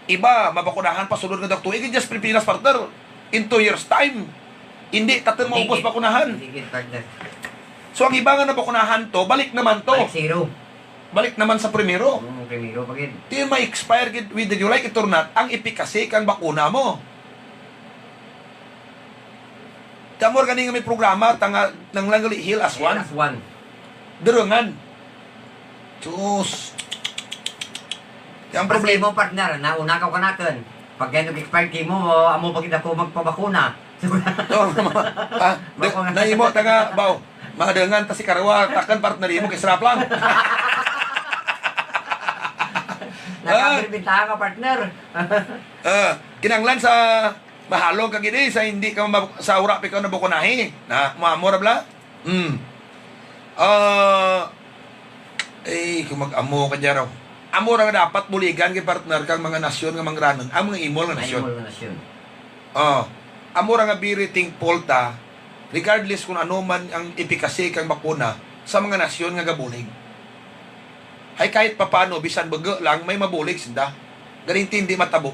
iba mabakunahan pa sulod nga dakto. Igi dyan sa Pilipinas, partner, in two years time, indi tatun maubos bakunahan. Sige, partner. So, ang iba nga nabakunahan to, balik naman to. Balik zero. Balik naman sa primero. Hmm, primero pa gid. Ti ma-expire gid, whether you like it or not, ang efficacy kang bakuna mo. Ti amo ra gani nga may programa, tanga, nanghilin gali heal as one. Heal as one. Durungan. Sus. Ti ang problema mo, partner, nauna kaw kanakun. Pag kaya nag-expire ti imo, amo pa gid ako magpabakuna. Oh, ah, di, nahimo ta nga, baw. Madungan ta si Karwa, takun partner imo, kay sarap lang. Nagkabintaha ka, partner. Ah, kinahanglan sa mahalong ka gid, eh, sa hindi ka ma-, sa wara pa ikaw nabakunahi. Na, maamo ra bala? Hmm. Ah, eh, kung mag-amo ka dyan, oh. Amo ra nga dapat buligan kay partner kang mga nasyon nga mangranun, ang mga imol nga nasyon. Imol nga nasyon. Oh, amo ra nga very thankful ta, regardless kung ano man ang efficacy kang bakuna sa mga nasyon nga gabulig. Hay kahit papaano, bisan baga lang, may mabulig sanda. Guarantee hindi matabo.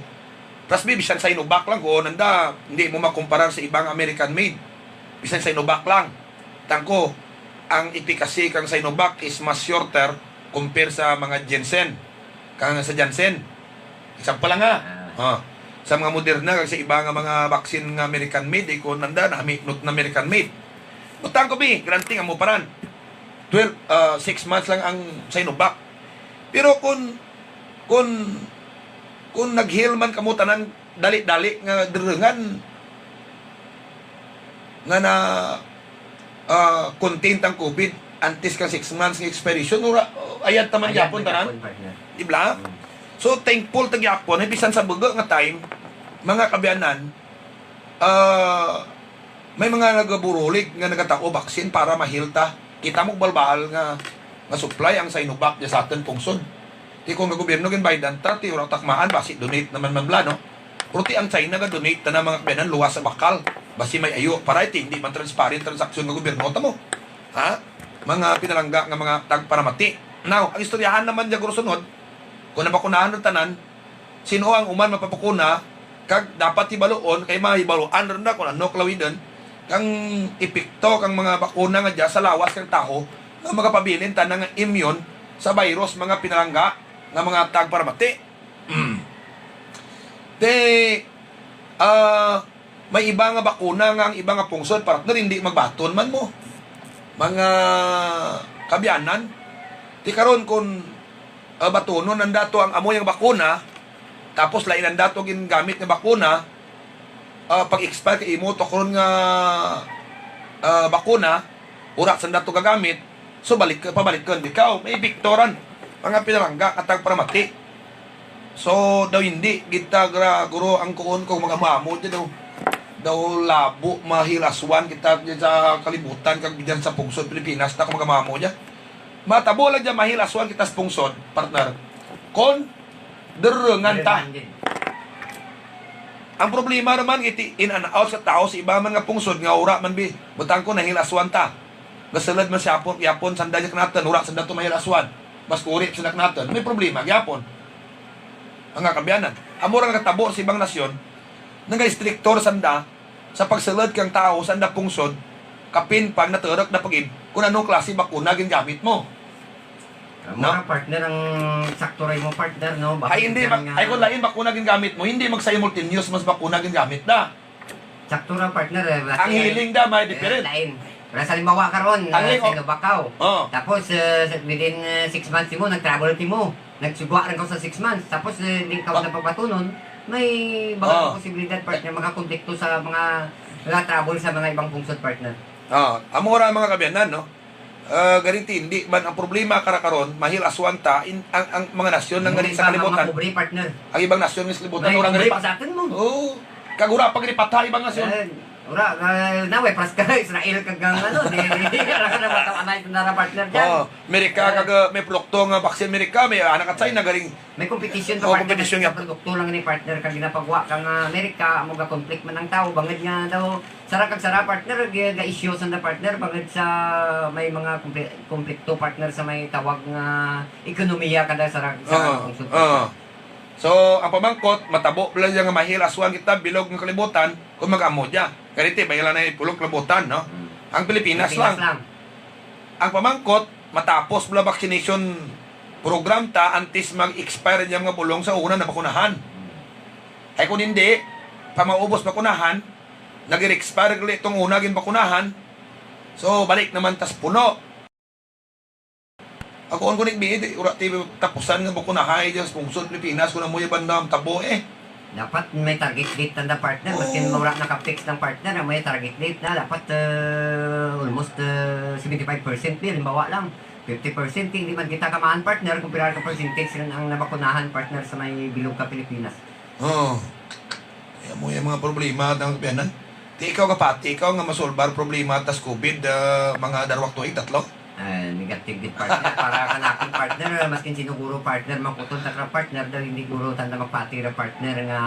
Trust me, bisan Sinovac lang, kuon nanda, hindi mo makumparar sa ibang American made. Bisan Sinovac lang. Tangko, ang efficacy kang Sinovac is mas shorter compare sa mga Janssen. Kang sa Janssen. Example lang ha. Ah. Ah. Sa mga Moderna, kag sa iba nga mga vaccine nga American made, eh, kuon nanda, nahaminot na American made. Butang ko bi, granting amo paran. Twelve, ah, six months lang ang Sinovac. Pero kung, kung, kung nag-heal man kamo tanan, dali-dali nga durungan nga na, ah, contain tang COVID antes kang six months nga expiration, wara, ayad ta man gyapon tanan. Ayad man gyapon, partner. Di bala? Mm. So, thankful ta gyapon, eh, bisan sa baga nga time, mga kaabyanan, ah, may mga nagaburulig nga nagatao vaccine para ma-heal ta. Kita mo bahul-bahul nga, nga supply ang Sinovac dya sa atun pungsod. Ti kung gagobyerno ginbaydan ta, ti wara ta kamaan, basi donate naman man bala, no? Pero ti ang China ga-donate tana mga kaabyanan, luwas sa bakal. Basi may ayo, para ti hindi man transparent transaksyon nga gobyerno ta mo. Ha? Mga pinalangga nga mga tagparamati. Now, ang istoryahan naman dya guro sunod, kung nabakunahan ra tanan, sin-o ang human mapabakuna, kag dapat hibaluon, kay mahibaluan run ra kung ano kalawidun, kang epekto kang mga bakuna nga dya sa lawas kang tawo, nga magapabilin tana nga immune sa virus, mga pinalangga, nga mga tagparamati. Mm. Ti, ah, may iba nga bakuna nga ang iba nga pungsod, partner, hindi magbaton man mo. Mga kaabyanan. Ti karon kung, ah, batonon nanda to ang amo dyang bakuna, tapos lain nanda to gingamit nga bakuna, ah, pag-expire kang imo tokron nga, ah, bakuna, wara sanda to gagamit, so balik, pabalikun ikaw, may epekto ran. Mga pinalangga, nga tagparamati. So, daw hindi gid ta gra-, guro ang kuon kung mag-amo-amo dya daw. Daw labo ma-heal as one kita dyan sa kalibutan, kag dyan sa pungsod Pilipinas ta kung mag-amo-amo dya. Matabo lang dyan ma-heal as one kita sa pungsod, partner. Kon durungan ta. Durungan gid. Ang problema naman, iti in and out sa tawo sa iba man nga pungsod nga wara man bi. Butang ko na-heal as one ta. Gasulud man sa Yapon, Yapon, sanda dya kanatun, wara sanda to ma-heal as one. Mas kuri sanda kanatun. May problema gyapon. Mga kaabyanan. Amo ra nga katabo sa ibang nasyon, nagaistrikto ra sanda sa pagsulud kang tawo sa anda pungsod, kapin pag naturuk na pa gid kung anong klase bakuna gingamit mo. Amo ra, partner, ang sakto ra imo, partner, no? Ay, hindi, ay, kung lain bakuna gingamit mo, hindi mag-simultaneous man sa bakuna gingamit da. Sakto ra, partner, eh, ang healing da, may different. Lain. Para sa halimbawa karon, ang, ah, Sinovac kaw. Oh. Tapos, eh, sa, within, eh, six months timo, nag-travel timo. Nagsugwa run kaw sa six months. Tapos, eh, di kaw napabatonon, may mga posibilidad, partner, makakonflikto sa mga, mga travel sa mga ibang pungsod, partner. Ah, amo ra mga kaabyanan, no? Ah, gani ti, hindi man ang problema kara karon, ma-heal as one ta, in, ang, ang mga nasyon nga gani sa kalibutan. Mga pobre, partner. Ang ibang nasyon nga sa kalibutan, wara gani pa. Oo. Kag wara pa gani patha ibang nasyon. Eh, wara, ah, naway, paras ka, Israel, kag ang ano, di, di, wara ka na mataw-anay, tanda ra, partner, dyan. Oo, Amerika, kag, ah, may produkto nga vaccine Amerika, may anak at China, galing. May competition pa, partner, competition sa produkto lang ni, partner, kag ginapagwa kang, ah, Amerika, amo ga-conflict man ang tawo, bangud nga daw, sara kag sara, partner, ga-, ga-issue sanda, partner, bangud sa may mga kompli-, komplikto, partner, sa may tawag nga ekonomiya kada sara kag sara nga pungsod, partner. So, ang pamangkot, matabo bala dya nga ma-heal as one kita, bilog nga kalibutan, kung mag-amo dya. Gani ti, bala na ipulong kalibutan, no? Hmm. Ang Pilipinas lang. Pilipinas lang. Ang pamangkot, matapos bala vaccination program ta antes mag-expire dya mga bulong sa una nabakunahan. Hay kon indi, pamaubos bakunahan, nag-expire gali tong una ginbakunahan. So, balik naman ta sa puno. Ako, ang kunik bi, di, wara ti tapusan nga bakunahay dyan sa pungsod Pilipinas, kon amo dyan banda ang tabo, eh. Dapat may target date tanda, partner, maskin wara naka-fix lang, partner, may target date na, dapat, eh, almost, eh, seventy-five percent bi, halimbawa lang, fifty percent, hindi man kita kamaan, partner, kon pira ka percentage run ang nabakunahan, partner, sa may bilog ka Pilipinas. Oo. Ay, amo dyan mga problema, tang kapianan. Ti ikaw, kapati ikaw nga masolbar problema tas COVID, ah, mga darwa ka tuig, tatlo? Ah, negative gid, partner. Para kanakun, partner, maskin sin-o guro, partner, mangkuton ta kara, partner, daw indi guro tanda magpati ra, partner, nga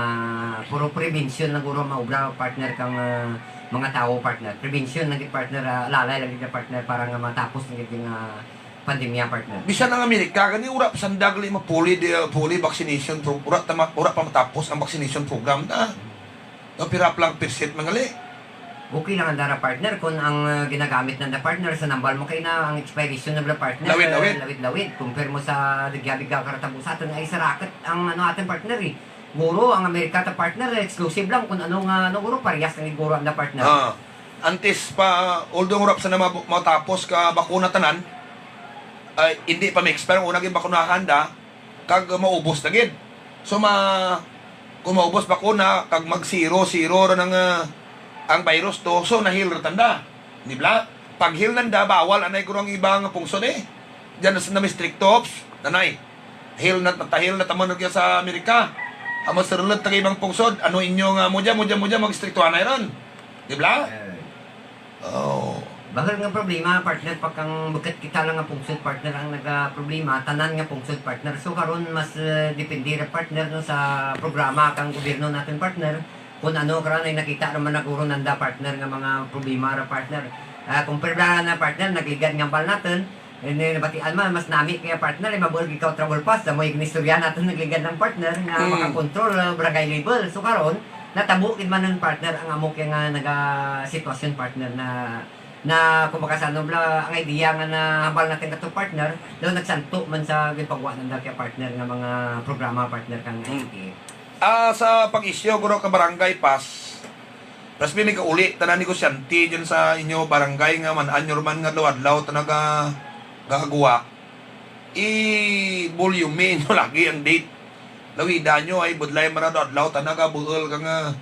puro prevention lang guro maobra, partner, kang, ah, mga tawo, partner. Prevention lang gid, partner, ah, alalay lang gid, partner, para nga matapos lang gid nga pandemya, partner. Bisan ang Amerika gani, wara pa sanda gali ma-fully, di, fully vaccination pro-, wara ta ma-, wara pa matapos ang vaccination program na. Daw pira pa lang percent man gali. Okay lang andara, partner, kon ang, ah, ginagamit nanda, partner, sa nambal mo kay na ang expiration na bala, partner, lawid-lawid. Lawid-lawid. Compare mo sa nagyabi ka karatabusa atun, ay sarakat ang ano atun, partner, eh. Guro ang Amerika ta, partner, exclusive lang kon ano nga, ano, guro, parehas lang guro anda, partner. Ah. Antes pa, although wara pa sanda ma-, matapos ka bakuna tanan, ay, indi pa ma-expire ang una ginbakunahan da, kag maubos na gid. So, ma-, kon maubos bakuna, kag mag-zero, zero ra nang, ah, ang virus to, so, na-heal ra tanda. Di bala? Pag-heal nanda, bawal anay guro ang iba nga pungsod, eh. Dyan na, na may stricto, ops, nanay. Heal na, nata-heal na taman rugya sa Amerika. Amo sarulud ta kang ibang pungsod, ano inyo nga, amo dya, amo dya, amo dya, mag-stricto anay run. Di bala? Eh. Oh. Bahul nga problema, partner, pa kang bukut kita lang nga pungsod, partner, ang nagaproblema, tanan nga pungsod, partner. So, karon mas, eh, depende ra, partner, no, sa programa kang gobyerno natun, partner. Kon ano kara, nakita ra man guro nanda, partner, nga mga problema ra, partner. Ah, kon pwera na, partner, nagligad nga hambal natun, ini nabatian man, mas nami kaya, partner, eh, mabuul gid ka travel pass, amo gid istorya natun, nagligad lang, partner, nga makakontrol, ah, barangay level. So, karon, natabo gid man run, partner, ang amo kaya nga nagasitwasyon, partner, na, na, kumbaga sa ano bala, ang idea nga nahambal natun kato, partner, daw nagsanto man sa ginpagwa nanda kaya, partner, nga mga programa, partner, kang I C T F. Ah, sa pag-issue guro ka barangay pass, plus may kauli tanan negosyante dyan sa inyo barangay nga man-an nyo ra man nga adlaw-adlaw tana ga-, gagwa. I-volume nyo lagi ang date. Lawida nyo hay budlay man ra adlaw-adlaw tana gabuul kang, ah,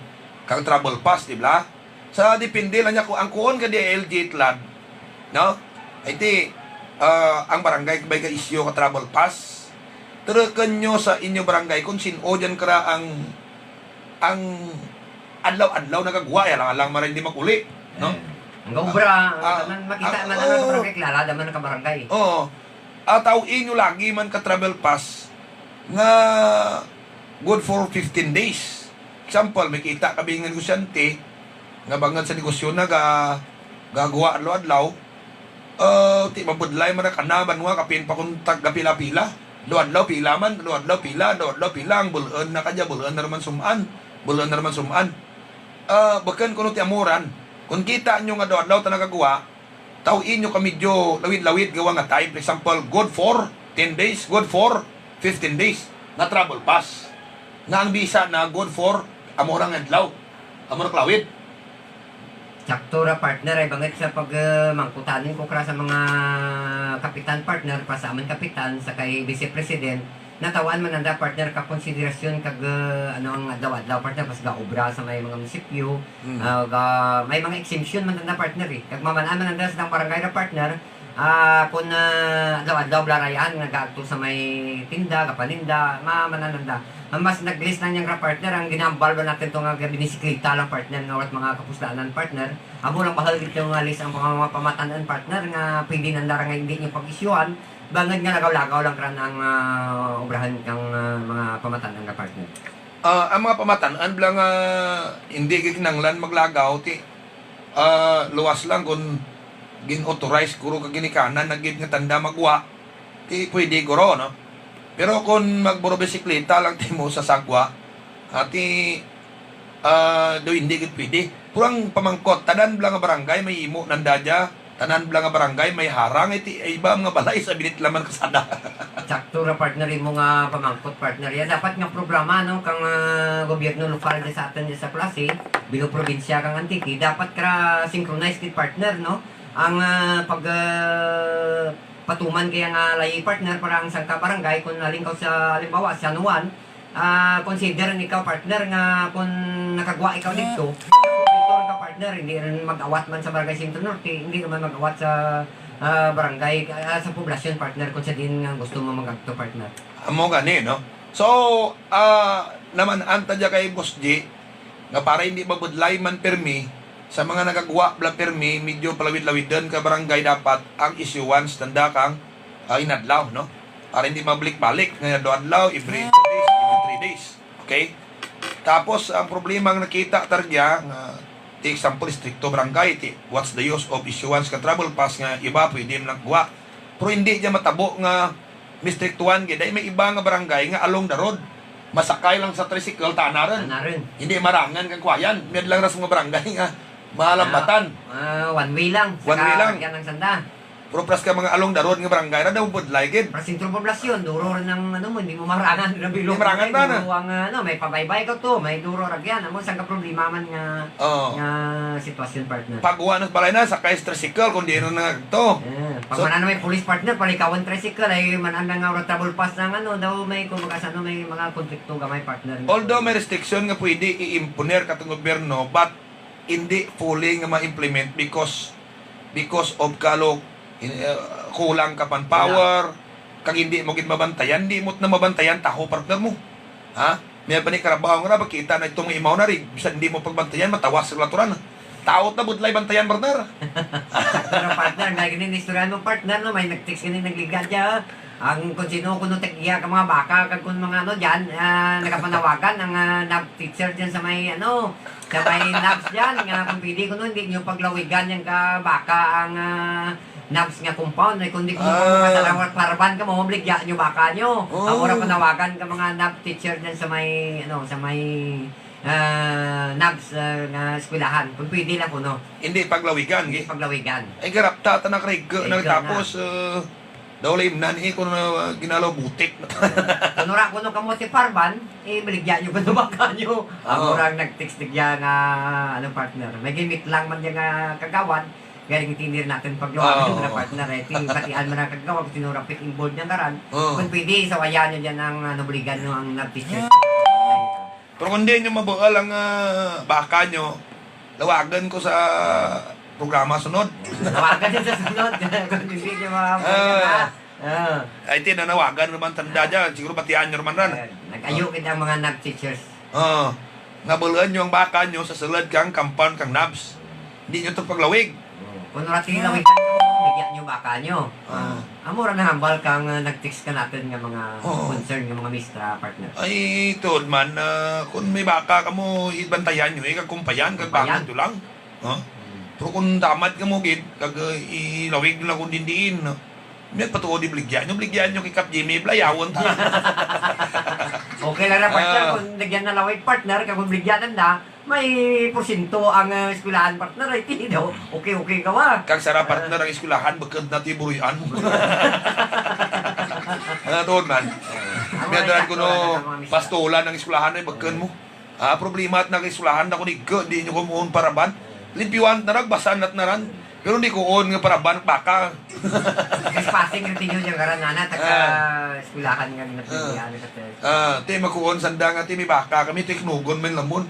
kang travel pass, di bala? Sa depende lang dya kon ang kuon ka D I L G Tulad, no? Ay ti, ah, ang barangay bay ga-issue ka travel pass. Turukun nyo sa inyo barangay kon sin-o dyan kara ang, ang adlaw-adlaw nagagwa, ay alang-alang man ra indi mag-uli, no? Eh, ang gaobra, ah, ah, makita man, ah, ang barangay, kilala man ang kabarangay. Oo. Ah, taw-i nyo lagi man ka travel pass nga good for fifteen days. Example, may kita ka bi nga negosyante nga bangud sa negosyo na ga-, gagwa adlaw-adlaw, eh, ti mabudlay man ra kana banwa, kapin pa kon tag gapila-pila. Adlaw-adlaw pila man, adlaw-adlaw pila, adlaw-adlaw pila, ang bul-un na kadya, bul-un na ra man sum-an, bul-un na ra man sum-an. Eh, bukun kuno ti amo ran. Kon kita nyo nga adlaw-adlaw tana gagwa, taw-i nyo ka medyo lawid-lawid gawa nga time. For example, good for ten days, good for fifteen days nga travel pass. Nga ang bisa na good for amo ra nga adlaw. Amo ra kalawid. Sakto ra, partner, ay bangud sa pag, eh, mangkutanun ko kara sa mga kapitan, partner, pa sa amun kapitan, sa kay Vice President, nataw-an man nanda, partner, ka konsiderasyon kag, eh, ano, ang adlaw-adlaw, partner, pas gaobra sa may mga munisipyo, ah, ga-, may mga exemption man nanda, partner, eh. Kag maman-an man nanda sa dang barangay ra, partner, ah, kon, ah, adlaw-adlaw bala ra dyan, nagaagto sa may tinda, gapaninda, maman-an nanda. Ang mas nag-less lang dyan ra, partner, ang ginahambal ba natun to nga binisikleta lang, partner, nga wara't mga kapuslaan, partner. Amo lang bahul gid to nga less ang mga pamatan-un, partner, nga pwede nanda ra nga indi nyo pag-isyuhan. Bangud nga lagaw-lagaw lang kara ang, ah, obrahun kang, ah, mga pamatan-un nga, partner. Ah, ang mga pamatan-un bala nga indi gid kinahanglan maglagaw, ti, ah, luwas lang kon gin-authorize guro ka ginikanan na gid nga tanda magwa, ti pwede guro, no? Pero kon magburobisikleta lang ti mo sa sagwa, ah, ti, ah, daw indi gid pwede. Pero ang pamangkot, tanan bala nga barangay mahimo nanda dya, Tanan bala nga barangay may harang, ti iba nga balay sa binit lang man kalsada. Sakto ra, partner, imo nga pamangkot, partner. Ya dapat nga programa, no, kang, ah, gobyerno lokal dya sa atun dya sa Culasi, bilog probinsya kang Antique, dapat kara synchronize gid, partner, no? Ang, ah, pag, ah, patuman kaya nga layi, partner, para ang sangka barangay, kun halin kaw sa, halimbawa, San Juan, ah, consider run ikaw, partner, nga kun nakagwa ikaw didto, kumpleto run ka, partner, indi run mag-awat man sa Barangay Centro Norte, indi run man mag-awat sa, ah, barangay, ah, sa poblasyon, partner, kun sa diin nga gusto mo mag-agto, partner. Amo gani, no? So, ah, naman-an ta dya kay Boss G, nga para indi mabudlay man pirmi, sa mga nagagwa bala pirmi, medyo palawid-lawidun ka barangay dapat ang issuance nanda kang, ah, inadlaw, no? Para indi mabalik-balik nga adlaw-adlaw, every two days, every three days. Okay? Tapos, ang problema nga nakita ta rugya, nga, ti example, istrikto barangay, ti, what's the use of issuance ka travel pass nga iba pwede man nagwa. Pero indi dya matabo nga mistriktuhan gid. Dahil may iba nga barangay nga along the road. Masakay lang sa tricycle, tana run. Tana run. Indi marangan kang kuwayan. Mayad lang ra sa mga barangay nga malambatan. Ah, ah, one way lang. One way lang. Saka yan ang sanda. Pero para sa mga along the road nga barangay ra daw budlay gid. Para sentro poblasyon, duro run ang ano mo, indi mo marangan, grabe. Indi marangan ta na. Duro ang, ano, may pabaybay kaw to, may duro ra gid. Amo sangka problema man nga, oo, nga sitwasyon, partner. Pagwa na sa balay na, sakay sa tricycle, kun diin run na to. Eh, pag so, man-an na may pulis, partner, palikawan tricycle, ay man-an na nga wara travel pass nga ano, daw may, kumbaga sa ano, may mga konflikto gamay, partner. Although may restriction nga pwede i-imponer katong gobyerno, but indi fully nga ma-implement because, because of kalo, eh, kulang ka manpower, kag indi mo gid mabantayan, indi mo na mabantayan tawo, partner mo. Ha? May pa ni karabaw nga ra, makita na itong imaw na rin, bisan indi mo pagbantayan, matawas sa laturan. Tawo ta budlay bantayan, partner. Pero partner, may gani istorya mo, partner, no? May nag-text gani, nagligya dya. Ang kun sin-o kuno tag-iya ka mga baka, kag kun mga ano dyan, ah, nagapanawagan ang, ah, NAB teacher dyan sa may, ano, sa may NABS dyan, nga kun pwede kuno, indi nyo paglawigan dyan ka baka ang, ah, NABS nga compound, ay kun indi kuno, ah, kasaraw-, paraban kamo, mabaligya nyo baka nyo. Oo. Amo ra panawagan ka mga NAB teacher dyan sa may, ano, sa may, ah, NABS, ah, nga eskwelahan. Kun pwede lang kuno. Indi paglawigan, indi gi-, paglawigan. Ay, garapta, tanak rega, rega na. Tapos, eh, daw limnan, eh, kuno, ah, ginalaw butik. Kuno ra kuno kamo ti paraban, eh, baligya nyo kuno baka nyo. Oo. Amo ra ang nag-text dyan nga, ano, partner. May gimit lang man dyan nga kagawad, garing tinir natun pagluwagan, oo, na partner, eh. Ti, batian man ang kagawad, kun sin-o ra pit involved dyan karan. Oo. Kun pwede, sawayan nyo dyan ang, ano, baligan nyo ang NAB teacher. Pero kun indi nyo mabuul ang, ah, baka nyo, lawagan ko sa programa sunod. Lawagan nyo sa sunod. Kun indi nyo ma-, ah, ah. Ay, ti, nanawagan ra man tanda dyan. Siguro batian nyo ra man ran. Ayan. Nag-ayo gid ang mga NAB teachers. Ah. Nga bul-un nyo ang baka nyo sa sulud kang compound kang NABS. Indi nyo to paglawig. Oh, kun wara ti lawigan, baligya nyo baka nyo. Ah. Amo ra nahambal kang, ah, nag-text kanatun nga mga, oo, concern nga mga mistra, partner. Ay, tuod man, ah, kun may baka kamo, ibantayan nyo, eh, kag kumpayan, kag kumpayan. Bakod nyo lang. Ha? Hmm. Pero kun tamad kamo gid, kag, ah, ilawig nyo lang kun diin-diin, no? May patuod, ibaligya nyo, baligya nyo kay Kap Jimmy, balayawon ta. Okay lang ra, partner, ah, kun baligya na lawig, partner, kag kun baligya nanda, may porsyento ang, ah, eskwelahan, partner, ay ti daw. Okay, okay ka wa. Kag sara, partner, ang eskwelahan, bukun na ti buruy-an. Ah, tuod man. Ah, may adalan kuno, pastulan ang eskwelahan, ay bukun mo. Ah, problema tana kay eskwelahan, na kun ig-, indi nyo kumuon paraban. Limpyuan tana ra, basan tana ran. Pero indi kuon nga paraban baka. Trespassing ra ti nyo dyan karan, ana, taga eskwelahan nga ginapilian, ah, ti makuon sanda nga ti may baka kami, ti knugon man lamon.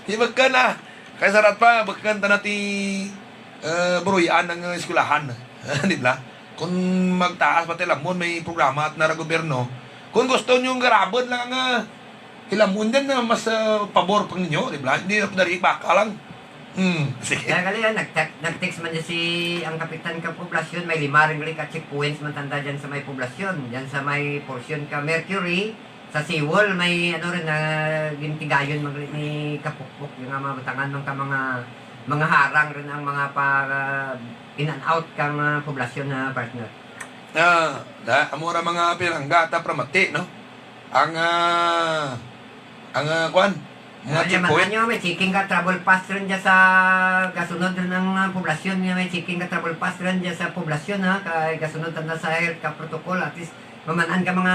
Ti bukun, ah. Kay sara pa, bukun tana ti, eh, buruy-an ang eskwelahan. Di bala? Kun magtaas pa ti lamon, may programa tana ra gobyerno. Kun gusto nyo garabun lang ang, ah, Hilamon dyan nga mas, ah, pabor pa ninyo, di bala? Indi ra pud ari baka lang. Hmm, sige. Kaya gali, ah, nag-, nag-text man dyan si, ang kapitan ka poblasyon, may lima run gali ka checkpoints man tanda dyan sa may poblasyon, dyan sa may porsyon ka Mercury, sa Seawall, may ano run, ah, gintigayon man gali ni Kapukpok, nga mga butangan man ka mga, mga harang run ang mga pa, ah, in and out kang, ah, poblasyon na partner. Ah, da, amo ra mga pinangga ta pramati, no? Ang, ah, ang, ah, kuan, Mga checkpoint. Ano, may checking ka travel pass run dyan sa gasunod run ang, ah, poblasyon, may checking ka travel pass run dyan sa poblasyon, ha, kay gasunod tanda sa health ka protocol, at least maman-an ka mga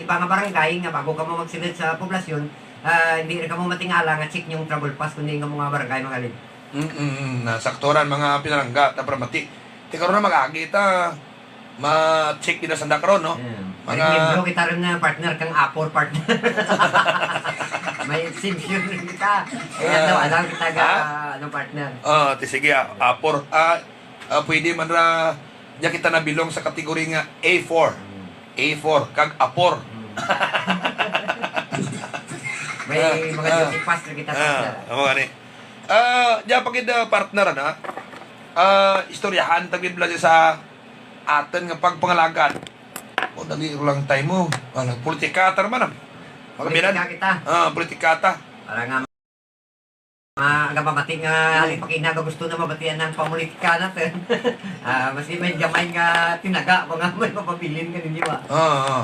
iba nga barangay nga bago kamo magsulud sa poblasyon, ah, indi run kamo matingala nga check nyo ang travel pass kundi ang mga barangay, mga kalib. Mm, mm, mm. Nasakturan mga pinalangga, ta para mati. Ti karon na mag-agi ta, ma-check kita sanda karon, no? Mm. Mga miyembro kita run nga partner kang APOR, partner. May exemption run kita. Kaya daw, alam kita ga, ano, partner. Ah, ti sige, ah, APOR. Ah, ah, pwede man ra, dyan kita na-belong sa category nga A four. Mm. A four, kag APOR. Mm. May mga duty pass run kita, partner. Ah, amo gani. Ah, dyan pa gid, ah, partner, ana. Ah, istoryahan ta gid bala sa atun nga pagpangalagad. O, dali run lang time mo. Ano, politika ta man, ah. Politika kita. Ah, politika ta. Para nga ma-, aga mabati nga halin pa kina nga gusto na mabatian ang pamulitika natun. Ah, maski may gamay nga tinaga, bangud may mapabilin ka ninyo, ah. Ah, ah.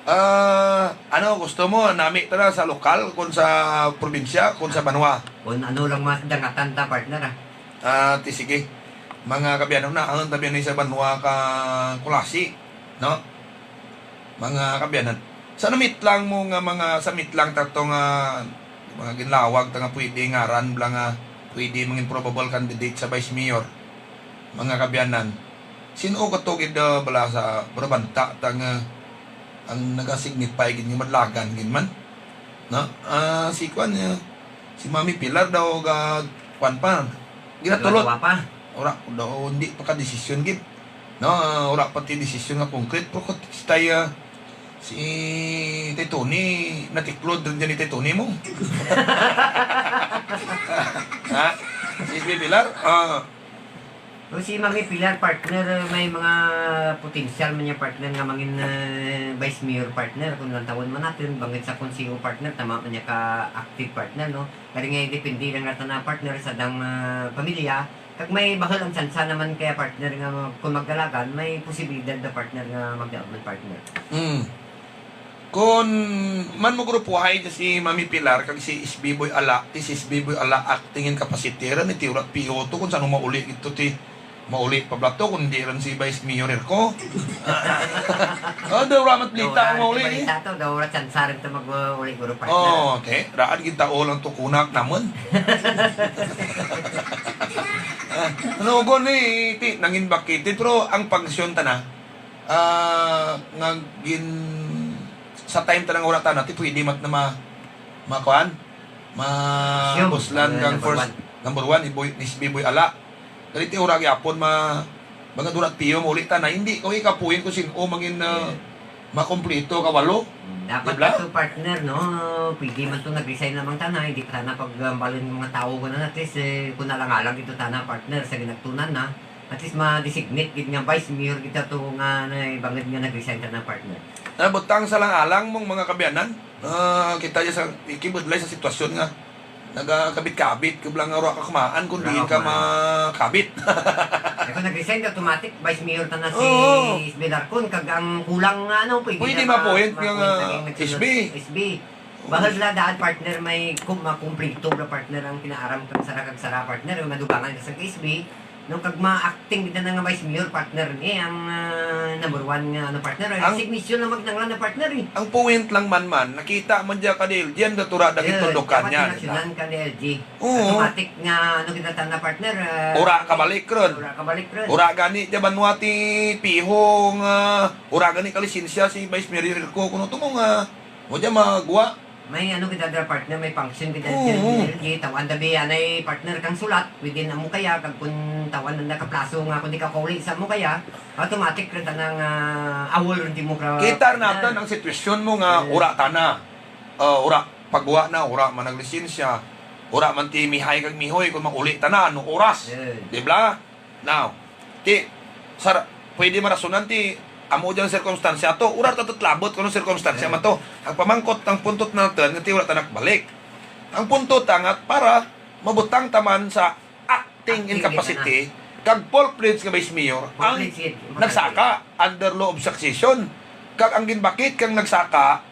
Ah, ano, gusto mo, nami ta na sa lokal, kon sa probinsya, kon sa banwa? Kon ano lang mas dangatan ta, partner, ah. Ah, ti sige. Mga kaabyanan, na, ang tabi ni sa banwa ka Culasi, no? Mga kaabyanan. Sa namitlang mo nga mga, sa mitlang ta to nga mga ginlawag ta nga pwede ngaran bala nga pwede mangin probable candidate sa vice mayor. Mga kaabyanan. Sin-o kato gid, ah, bala sa barabanta ta nga ang naga-signify gid nga madalagan gid man. No? Ah, si kuan, eh, si Mami Pilar daw ga, kuan pa. Ginatulod. Duwa-duwa pa. Ura, daw, indi pa ka desisyon gid. No, ah, ura pa ti desisyon nga concrete. Pero kung si Tay, ah, si Tay Tony, natiklod run dyan ni Tay Tony mo. Ha? Si Mami Pilar? Ah. O, si Mami Pilar, partner, may mga potensyal man dya, partner, nga mangin, eh, vice mayor, partner, kon lantawun man natun, bangud sa konseho, partner, tama man dya ka active, partner, no? Kadi nga depende lang ra tana, partner, sa dang, ah, pamilya, kag may bahul ang tsansa naman kaya, partner, nga mag-, kon magdalagan, may posibilidad na, partner, nga magdaog man, partner. Hmm. Kon man magrupuhay dya si Mami Pilar kag si S B Boy Ala, ti si S B Boy Ala acting in capacity run, ti wara P O to, kon san-o mauli gid to ti mauli pa bala to, kon indi run si Vice Mayor Herco. Ah, daw wara man balita ang mauli, eh. Balita to, daw wara tsansa run to mag-uli guro, partner. Oh, okay. Raad gid tao lang to kunak namun. Ah, ano, kon ni, ti, nangin bakit, ti, pero ang function tana, ah, nga gin-, sa time tana nga wara tana, ti pwede man tana ma-, makuan, mabuslan kang first, number one, ni Boy, ni S B Boy Ala. Kadi ti wara gihapon ma-, bangud wara P O, mauli tana, indi kaw ika-appoint kon sin-o mangin, ah, makumpleto ka walo. Hmm, dapat kato, partner, no? Pwede man to nag-resign lamang tana, indi pa tana paghambalun ang mga tawo, kuno, at least, eh, kon alang-alang gid to tana, partner, sa ginagtunan na. At least ma-designate gid nga vice mayor gid to nga, ano, eh, bangud nga nag-resign tana, partner. Ah, butang sa alang-alang mo, mga kaabyanan. Ah, kita dya sa, ikibudlay sa sitwasyon nga nagakabit-kabit ka bala nga wara ka kamaan kon diin ka makabit. Eh, kon nag-resign, automatic vice mayor tana si S B Larcon, kag ang kulang nga, ano, pwede ma-appoint nga S B. S B. Bahul bala daan, partner, may kum-, makumpleto bala, partner, ang pinaaram kang sara kag sara, partner, madugangan ka sa S B, no, kag ma-acting gid tana nga vice mayor, partner, eh, ang, ah, number one nga, ano, partner, eh, resignation lang magkinahanglan na, partner, eh. Ang point lang man, man, nakita man dya ka D L G, ang daw wara dya gintuldukan dya, di ba? Dapat inaksyonan kang D L G. Oo. Automatic nga, ano, gid tana, partner, ah, wara kabalik run. Wara kabalik run. Wara gani dya banwa ti pihong, ah, wara gani kalisensya si Vice Mayor Herco, kuno to mo nga, mo dya magwa. May ano kita dira, partner, may function kita dira, D L G, taw-an ta bi anay, partner, kang sulat within amo kaya, kag kon taw-an nanda ka plaso nga kon di ka kauli sa amo kaya, automatic run tana nga, ah, awol run timo ka. Kita run natun ang sitwasyon mo nga wara tana. Ah, wara pagwa na, wara man naglisensya, wara man ti mihay kag mihoy kon mauli tana, ano oras. Di bala? Now, ti, sar-, pwede man rasonan ti, amo dyang sirkumstansya to, wara ta tatlabot kon anong sirkumstansya man to. Ang pamangkot, ang punto natun, nga ti wara ta nakabalik. Ang punto ta nga para mabutang ta man sa acting in capacity, kag full-fledged nga vice mayor, ang nagsaka under law of succession. Kag ang ginbakit kang nagsaka,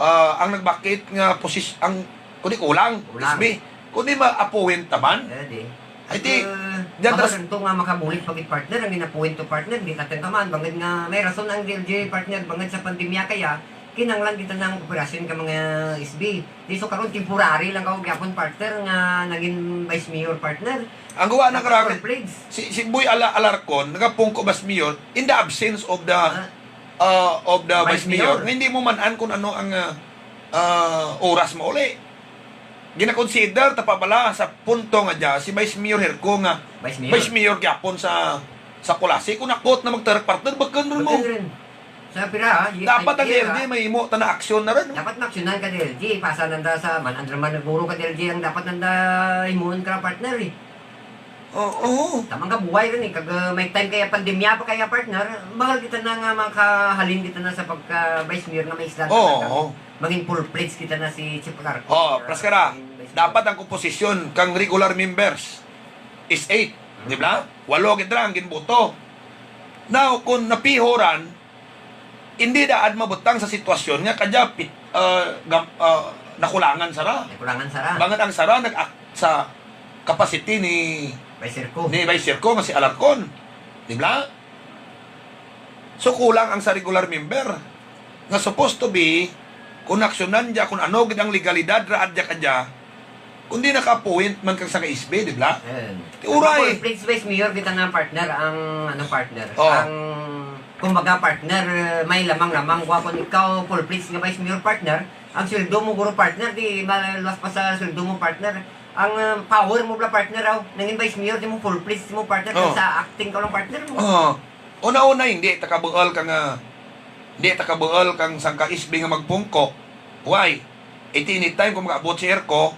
ah, ang nagbakit nga posis-, ang Kundi kulang, kulang. S B. Kundi ma-appoint ta man. Eh, di. Ay, ti, eh, dyan bangud tas- to nga makabulig pa gid partner, ang gin-appoint to partner, di ta tun kaman, bangud nga may rason ang D L G partner, bangud sa pandemya kaya, kinanglan gid tana nga kooperasyon ka mga S B. Di so karon temporary lang kaw gihapon partner, nga nangin vice mayor partner. Ang gawa na karami, si, si Boy Ala-, Alarcon, nagapungko vice mayor, in the absence of the, ah, of the vice mayor. Nga hindi mo man-an kung ano ang, ah, ah, oras mauli. Gina-consider ta pa bala sa punto nga dya, si Vice Mayor Herco nga vice mayor gihapon sa, sa Culasi. Kung ako na magtarek partner, bukun run mo. Bukun run. Sa pira, ha? Dapat ang D L G mahimo tana aksyon na run. Dapat maaksyonan ka D L G, pasa nanda sa man, andra man guro ka D L G ang dapat nanda himuon ka partner, eh. Oo, oo. Tama nga buhay run, eh. Kag, ah, may time kaya pandemya pa kaya, partner, bahul kita na nga makahalin kita na sa pagka vice mayor nga may isla. Oo, oo. Mangin full-fledged kita na si Chief Alarcon. Oh, plus kara. Dapat ang komposisyon kang regular members is eight, di ba? Walo gid ra ang ginboto. Now, kung napiho ran, hindi daan mabutang sa sitwasyon nga kadya pit-, ah, gam-, ah, nakulangan sara. Nakulangan sara. Bangud ang sara nag-act sa capacity ni Vice Herco. Ni Vice Herco nga si Alarcon. Di ba? So, kulang ang sa regular member. Nga supposed to be, kung aksyonan dya, kung ano gid ang legalidad ra dya kadya, kundi naka-appoint man kang sangka S B, di ba? Eh. Ti uray. Full-fledged vice mayor kita nga partner, ang, ano, partner, oh, ang, kumbaga, partner, eh, may lamang-lamang, wa, kung ikaw full-fledged nga vice mayor partner, ang sweldo mo guro partner, di maluwas pa sa sweldo mo partner. Ang, eh, power mo bala partner, aw, nangin vice mayor, ti mo full-fledged mo partner, oh, sa acting ka lang partner mo. Oh. Una-una, hindi ta kabuul kang, ah, hindi ta kabuul kang sangka S B nga magpungko. Why? Iti anytime kung mag-abot si Herco,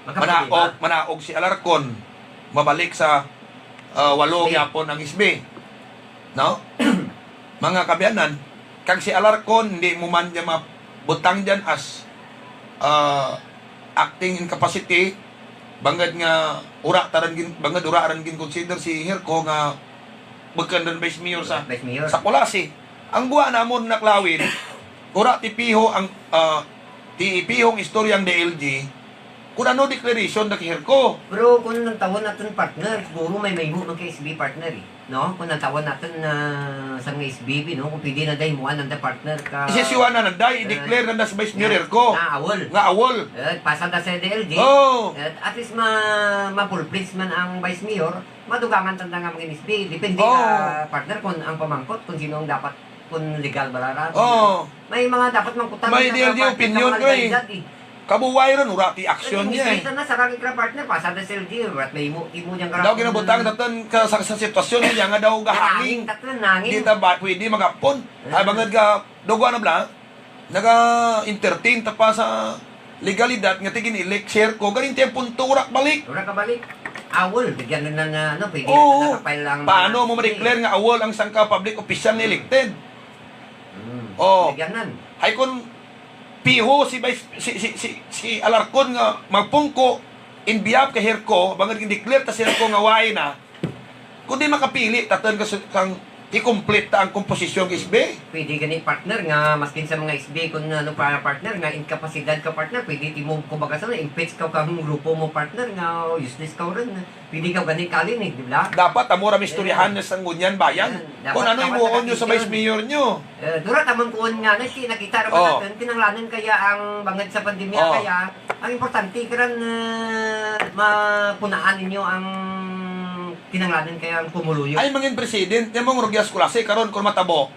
manaog, manaog si Alarcon, mabalik sa, ah, walo gihapon ang S B. No? Mga kaabyanan, kag si Alarcon, hindi mo man dya mabutang dyan as, ah, acting in capacity, bangud nga wara ta ran gin-, bangud wara ran gin-consider si Herco nga bukun ran vice mayor sa, vice mayor, sa Culasi. Ang gawa namon na klawin, wara ti piho ang, ah, ti piho ang istorya ang D L G, kung ano declaration na kay Herco. Pero kung lantawun natun partner, siguro may mahimo man kay S B partner, eh. No? Kung lantawun natun na sa mga S B B, no? Kung pwede nanda himuan nanda partner ka, isisiwa na nanda, eh, i-declare nanda sa Vice Mayor Herco. Nga awol. Nga awol. Eh, pasa nanda sa D L G. Oh. Eh, at least ma-, ma-full-fledged man ang Vice Mayor, madugangan tanda nga mga S B. Depende ka, partner, kung ang pamangkot, kung sino ang dapat, kung legal bala ra. Oh. May mga dapat mangkutan. May D L G opinion, kay kabuway run, wara ti aksyon dya, eh. Kita na sa kang kara partner, pasa nanda sa D L G, wara may imo, imo dyan kara. Daw ginabutang natun ka sa, sa sitwasyon dya nga daw gahangin. Gahangin, tatun, hangin. Di ta ba pwede mag-apon? Ay, bangud ka, dugwa na bala, naga-entertain ta pa sa legalidad nga ti gin-elect si Herco, garing ti ang punto, wara kabalik. Wara kabalik. Awol, bigyan na nga, ano, pwede na nakapile lang. Paano mo ma-declare nga awol ang sangka public official nga elected? Hmm. Oh. Bigyan nan. Hay kung piho si Vice, si, si, si, si Alarcon nga magpungko, in behalf kay Herco, bangud gin-declare ta si Herco nga wara na, kundi makapili tatun ka su-, kang i-complete ta ang komposisyon kang S B. Pwede gani partner nga maskin sa mga S B kung ano pa partner nga inkapasidad ka partner, pwede ti mo kumbaga sa impeach ka kang grupo mo partner nga useless ka run. Pwede ka gani kalin eh, di ba? Dapat amo ra maistoryahan na sa Sangguniang Bayan. Kung ano himuon nyo sa vice mayor nyo. Eh, dura ta man kuon nga, na, si, nakita ra man natun, kinanglanun kaya ang bangud sa pandemya kaya, ang importante karan, eh, mapunaan ninyo ang kinanglanun kaya ang pumuluyo. Ay, mangin president, nya mong Rugias Culasi, karon kung matabo.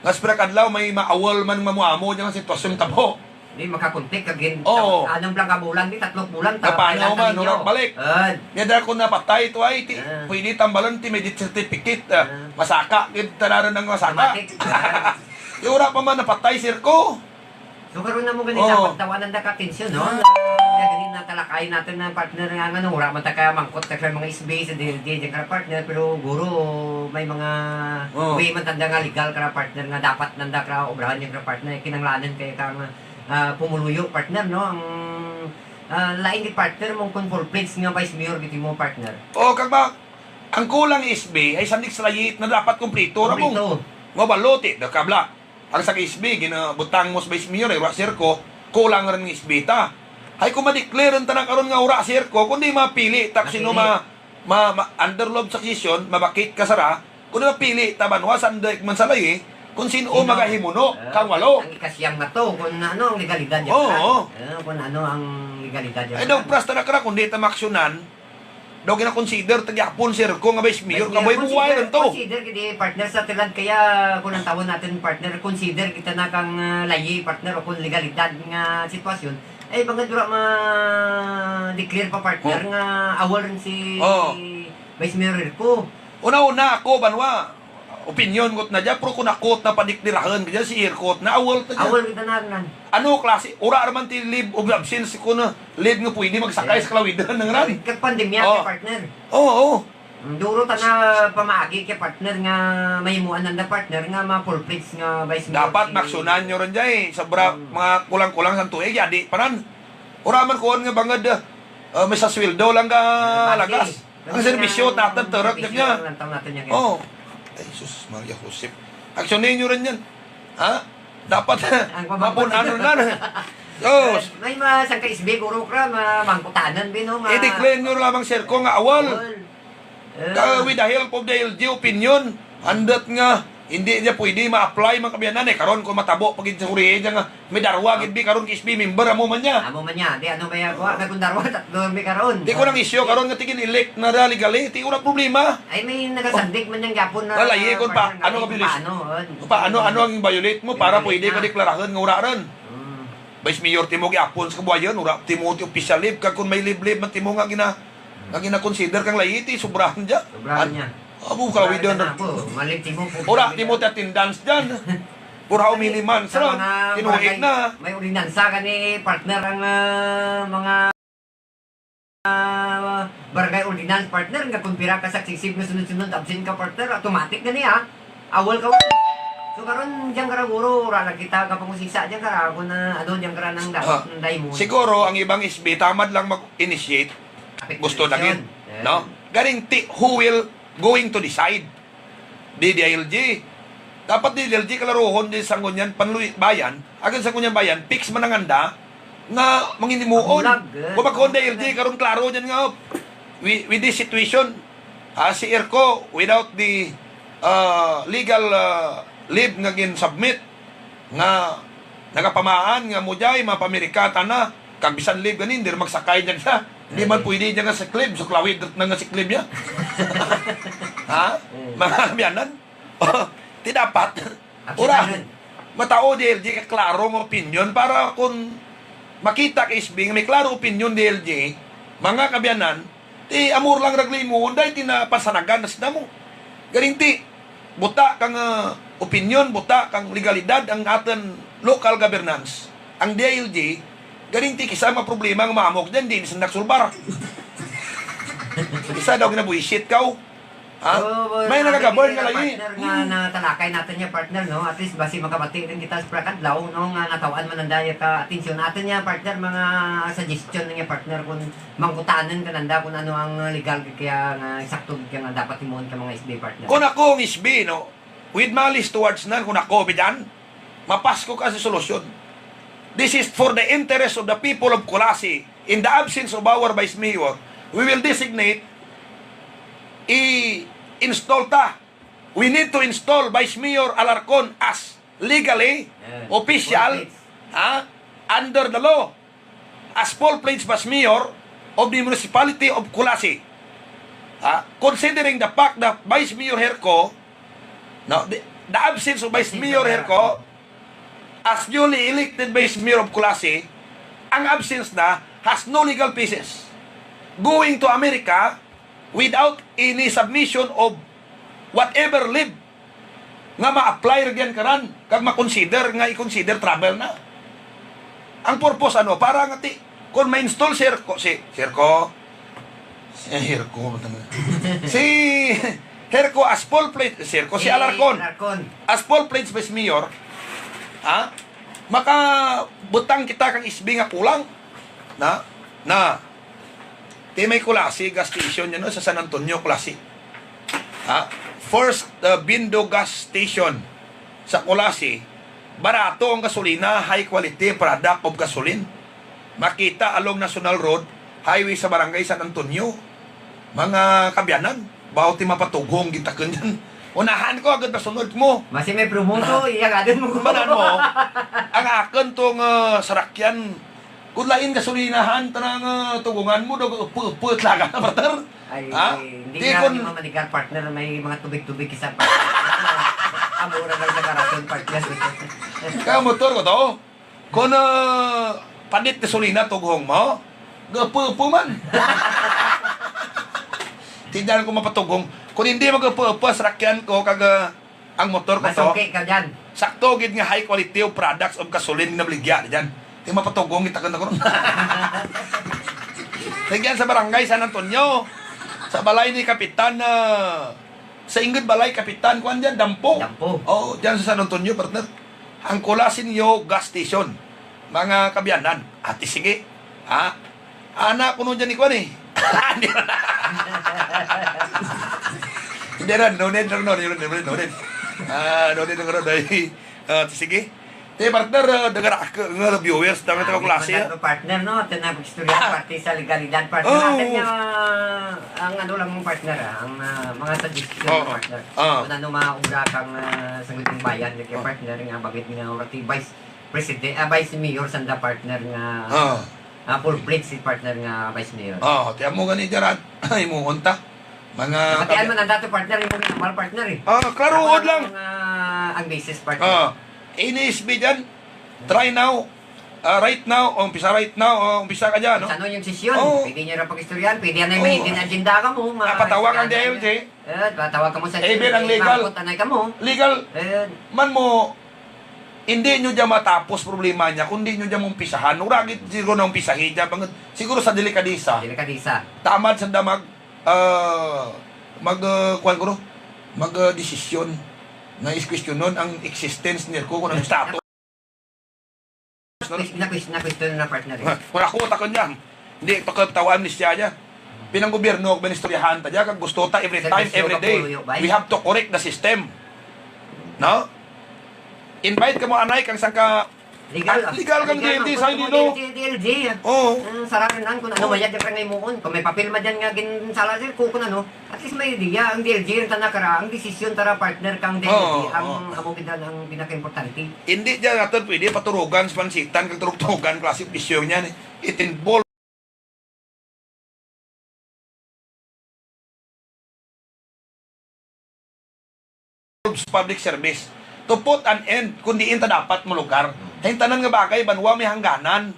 Nga sa pira ka adlaw, may maawol man mamuamo dyan ang sitwasyon tabo. Di makakontak kagin. Oo. Anum lang ka bulan, di tatlo ka bulan, ta-, napanaw man, wara kabalik. Nya dara kon napatay to ay, ti, pwede tambalan ti may death certificate, ah, masaka gid tana run ang masaka. Automatic. Ti wara pa man napatay si Herco. So, karon amo gani dapat tawanan da ka atensyon, no? Nga gani natalakay natun na partner nga, nga, no, wara man ta ka mangkot ta ka mga S B sa D L G, dyan kara partner, pero guro may mga way man tanda nga legal kara partner nga dapat nanda kara obrahan dyan kara partner, kinanglanun kaya kang ah, pumuluyo, partner, no? Ang, ah, lain gid, partner, mong kon full-fledged nga vice mayor gid mo, partner. O, kag ba, ang kulang S B ay sandig sa layit na dapat kumpleto ra mo. Kumpleto. Nga balo ti, da kabla. Ang sa S B, ginabutang mo sa vice mayor, ay, wara si Herco, kulang run ang S B ta. Hay kon ma-declare tana karon nga wara si Herco, kundi mapili ta kon sin-o ma, ma, ma, under law of succession, ma-vacate ka sara, kundi mapili ta banwa sa anday man sa layi, kon sin-o magahimuno kang walo. Ang ikasiyam nga to, kon ano ang legalidad dyan. Oo. Eh, kon ano ang legalidad dyan. Ay, daw pras tana kara, kundi ta maaksyonan, daw gina-consider ta gihapon si Herco nga vice mayor, kabuhay-buhay run to. Consider gid, partner, sa tulad kaya kon ang tawon natun, partner, consider gid tana kang, ah, layi, partner, o kon legalidad nga sitwasyon. Ay, bangud wara ma-declare pa, partner, nga awol run si Vice Mayor Herco. Una-una, ako, banwa, opinyon ko tana dya, pero kon ako tana padeklarahun kadya, si Herco tana, awol tana dya. Awol gid tana run. Ano klase, wara ra man ti leave of absence, kon leave nga pwede magsakay sa kalawidan na ngaran. Kag pandemya, partner. Oo, oo. Duro tana pamaagi kaya, partner, nga mahimuan nanda, partner, nga ma-full-fledged nga vice mayor. Dapat maaksyonan nyo run dya, eh. Sobra, mga kulang-kulang sa tuig, yadi pa run. Wara man kuon nga bangud, ah, may sa sweldo lang ka lagas. Ang serbisyo natun, turok, dyan nga. Oo. Ay, sus, Maria Josep. Aksyonan nyo run dyan. Ha? Dapat mapun-an run na. Sus. May mga sangka S B, guro, kara, ma-, mangkutanan, bi, no, ma- I-declare nyo lamang si Herco nga awol. Ka, with the help of the L G opinion, andut nga indi dya pwede ma-apply, mga kaabyanan, eh. Karon kon matabo pa gid sa hurihi dya nga may darwa gid, bi, karon ka S B member, amo man dya. Amo man dya, di ano kaya kuha, kay kon darwa, tatlo mi karon. Ti kon ang issue karon nga ti gin-elect na ra legally, ti wara problema. Ay, may nagasandig man dyan gihapon na. Lalayi kon pa, ano nga violation? Pa, ano, ano ang violate mo para pwede ka deklarahun nga wara run? Vice mayor timo gihapon sa kabuhayon, wara timo ti official leave, kag kon may leave-leave man timo nga gina- Nga gina-consider kang layi ti sobrahan dya. Sobrahan dya. Abo, kalawidan. Wara timo ti attendance dyan. For how many months run? Tinuig na. May ordinansa gani, partner, ang, ah, mga, ah, barangay ordinance, partner, nga kon pira ka successive nga sunod-sunod absent ka, partner, automatic gani, ha. Awol ka. So, karon, dyan kara guro, wara lang kita kapangusisa dyan kara, kon, ah, ano, dyan kara nang dapat, nang daymon. Siguro, ang ibang S B, tamad lang mag-initiate. Gusto na gid, no? Garing ti, who will going to decide? Di D I L G. Dapat D I L G kalaruhon di sanggunian panluy-, bayan, agud sanggunian bayan, fix man ang anda, nga manginhimuon. Kon magkuon D I L G, karon klaro dyan nga, with, with this situation, ah, si Herco, without the, ah, legal, ah, leave nga gin-submit, nga nagapamaan nga amo dya, eh, mapa-Amerika tana, kag bisan leave gani, indi ra magsakay dyan sa. Indi man pwede dyan nga sick leave, so kalawid na nga sick leave dya. Ha? Mga kaabyanan? Ti dapat. Wara. Matao D I L G ka klaro nga opinyon para kon makita ka S B nga may klaro opinyon D I L G, mga kaabyanan, ti amo ra lang ragli mo, dahil ti na pasanagan na sanda mo. Garing ti, buta kang, ah, opinyon, buta kang legalidad ang atun local governance. Ang D I L G, garing ti kis-a mga problema nga maamok dyan, di ni sanda kasulbar. Kis-a daw ginabuwisit kaw. Ha? May nagagovern nga layi. Partner, nga natalakay natun dya, partner, no? At least, basi makabati run kita sa pira ka adlaw, no? Nga nataw-an man nanda dya ka atensyon. Atun dya, partner, mga suggestion na dya, partner, kon mangkutanun ka nanda kon ano ang legal kaya nga eksakto kaya nga dapat himuon ka mga S B, partner. Kon ako ang S B, no? With malice towards none, kon ako, bidan, mapas ko ka sa solusyon. This is for the interest of the people of Culasi. In the absence of our vice mayor, we will designate, i-install ta. We need to install Vice Mayor Alarcon as legally official, ha, under the law, as full-fledged vice mayor of the municipality of Culasi. Ha, considering the fact that Vice Mayor Herco, no, the, the absence of Vice Mayor Herco as newly elected Vice Mayor of Culasi, ang absence na has no legal basis. Going to America without any submission of whatever leave nga ma-apply ra dyan karan, kag ma-consider nga i-consider travel na. Ang purpose ano? Para nga ti, kon ma-install si Herco, si, si Herco, si Herco, si Herco as full-fledged, si Herco, si Alarcon. As full-fledged vice mayor, ha? Makabutang kita kang S B nga kulang. Na, na. Ti may Culasi gas station dyan, no, sa San Antonio, Culasi. Ha? First, uh, Bindo gas station sa Culasi. Barato ang gasolina, high quality product of gasoline. Makita along National Road, highway sa Barangay San Antonio. Mga kaabyanan, baw ti mapatughong gid takun dyan. Unahan ko, agud masunod mo. Masi may promote, iya gadun mo. Banan mo, ang akun tong, ah, sarakyan, kun lain gasolinahan, tana nga tughongan mo, daw gaepe-epe talaga, partner. Ay, ha? Hindi nga, kun hindi mamanigar, partner, may mga tubig-tubig kisa, partner. Amo ra lang sa karason, partner. Kaya motor ko to. Kun, ah, palit gasolina, tughong mo, gaepe-epe man. Ti dyan ko mapatughong. Kun hindi mag-epe-epe sarakyan ko, kag, ah, ang motor ko to. Masuki ka dyan. Sakto gid nga high quality of products of gasoline nga nabaligya dyan. Ti mapatughong gid takun ako ron. Ti dyan sa Barangay San Antonio. Sa balay ni Kapitan, ah, sa inggud balay Kapitan, kuan dyan, Dampo. Dampo. Oo, dyan sa San Antonio, partner. Ang Colasinio gas station. Mga kaabyanan. Ati, sige. Ha? Ana kuno dyan ni kuan eh. Hindi rin. Hindi rin, no need, no need, no need, no need. Ah, no need, no need, ay. Ah, sige. Ti, partner, ah, dagara ka nga viewers, dami tayo klase, ah. Partner, no? Atin na pag-istorya, parte sa legalidad, partner. Oo. Atin nga, ang ano lang, partner, ah, ang, ah, mga suggestion, partner. Oo. Kun ano maobra kang, ah, sangguniang bayan, kay partner, nga bagid nga, ora ti vice president, ah, vice mayor sanda, partner, nga, ah, full-fledged si partner nga vice mayor. Ah, ti amo gani dyan, ay, mo unta. Mga matian man ang dato, partner, imo nga ambal, partner, eh. Ah, klaro, ang basis, partner. Ah, N A S B dyan. Try now. Ah, right now, umpisa right now, ah, umpisa ka dyan, no? Sa ano yung sesyon? Oo. Pwede nyo ra pag-istoryahan, pwede anay may hidden agenda kamo, ma-, patawag ang D I L G. Eh, patawag kamo sa, even ang legal. Anay kamo. Legal. Eh. Man mo, hindi nyo dyan matapos problema niya, kundi nyo dyan maumpisahan. Ura gid siguro na umpisahi dyan, bangud siguro sa delikadesa. Delikadesa. Tamad sanda mag, ah, mag, ah, kuan ko, no? Mag, ah, desisyon nga is-questionon ang existence ni ko, kun ano status. Na-, na-, na-question na, partner, eh. Wara ko takun dyan. Hindi, pakataw-an ni siya dyan. Pinang-gobyerno, kag inistoryahan ta dyan, kag gusto ta every time, every day. We have to correct the system. No? Invite kamo anay kang sangka legal, ah, legal kang D L G, sa D L G. Oo. Ang saranan, kun ano mayad dyan kang imuon. Kun may papel man dyan nga ginsala, sir, kun, kun ano. At least may idea ang D L G, ang tana kara, ang desisyon tara, partner, kang D L G, ang amo gid ang pinakaimportante. Hindi dyan natun pwede paturugan sa pansitan, kag turug-turugan klase of issue niyan, eh. It involves public service to put an end kun diin ta dapat malugar. Ang tanan nga bagay, banwa may hangganan.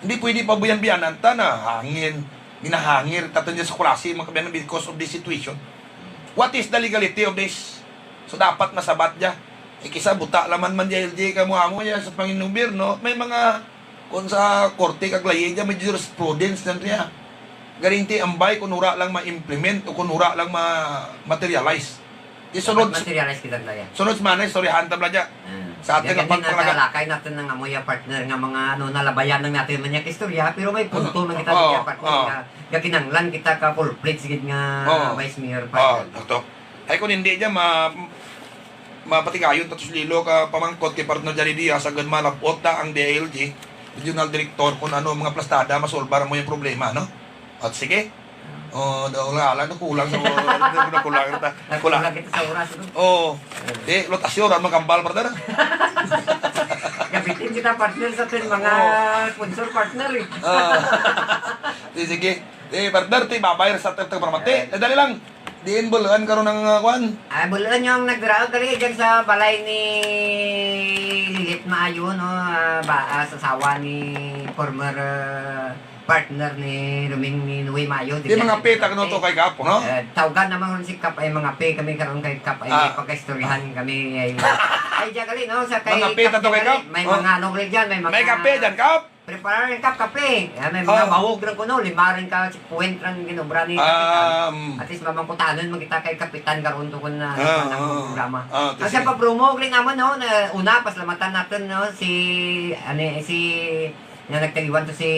Hindi pwede pabuyan-buyanan ta na hangin, ginahangir, tatun dyan sa Culasi, mga kaabyanan, because of this situation. What is the legality of this? So, dapat masabat dya. Eh, kisa buta lang man, man dya L G kamo amo dya sa pangin-gobyerno, may mga, kun sa korte kag layi dya, may jurisprudence dyan dya. Garing ti ambay kun wara lang ma-implement o kun wara lang ma-materialize. Ti sunod, dapat materialize kita dya. Sunod semana, istoryahan ta bala dya. Ah. Sa atun nga pagpangalagad. Lakay natun nga amo dya, partner, nga mga ano, nalabayan lang natun man dya istorya, pero may punto man kita dya, partner, nga, nga kinahanglan kita ka full-fledged gid nga vice mayor, partner. Oo, sakto. Ay, kun hindi dya, ma-, mapatigayon ta to si Lilo ka pamangkot kay partner Jari Diaz, agud malab-ot ta ang D I L G, regional director, kun ano, mga plastada, masolbar mo yung problema, no? At sige. Oh, daw wala, wala, nakulang sa, nakulang ta. Nakulang kita sa oras, no? Oo. Eh, lotasyon, ang magambal, partner. Gabitin kita, partner, sa atun mga sponsor, partner, eh. Ah. Di, sige. Di, partner, ti babay ra sa atun, partner. Eh, dali lang. Diin bul-un karon ang, ah, kuan? Ah, bul-un yung nagdaraog gali dyan sa balay ni Lilit Maayo, no? Ah, ba, ah, sa asawa ni former, ah, partner ni Roming, ni Noe Maayo. Di, mangape ta kuno to kay Kap, no? Eh, tawgan naman ko si Kap, ay mangape kami karon kay Kap, ay may pagkaistoryahan kami, ay, ay, dyan gali, no? Sa kay Kap, mangape ta to kay Kap. May mga ano gali dyan, may mga kape dyan, Kap? Preparar ni Kap kape. Ah, may mga bahog rin kuno, lima rin ka checkpoint rin ginobra ni Kapitan. At least mamangkutanon man kita kay Kapitan karon to kun, ah, ano ang programa. Ang sa pa-promo rin naman, no, na una, pasalamatan natun, no, si, ani, si, nga nagtaliwan to si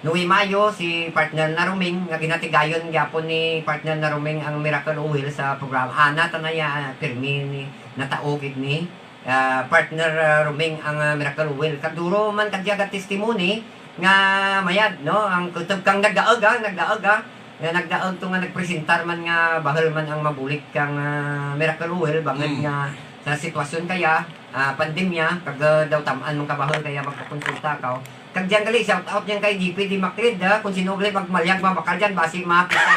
Noe Maayo, si partner na Roming, nga ginatigayon gyapon ni partner na Roming ang Miracle Oil sa programa. Ana tana dya, pirmi ni, natao gid ni ah, partner, ah, Roming ang, ah, Miracle Oil. Kag duro man kadya ga-testimony, Nga mayad, no? Ang kutob kang nagdaug, ah, nagdaug, ah. Nga nagdaug to nga nagpresentar man nga bahul man ang mabulig kang, ah, Miracle Oil, bangud nga sa sitwasyon kaya, ah, pandemya, kag, ah, daw tam-an man kabahul kaya magpakonsulta kaw. Kag dyan gali, shout out dyan kay G P Dimaclid, ah, kung sin-o gali magmalyag mabakal dyan, basi mapitan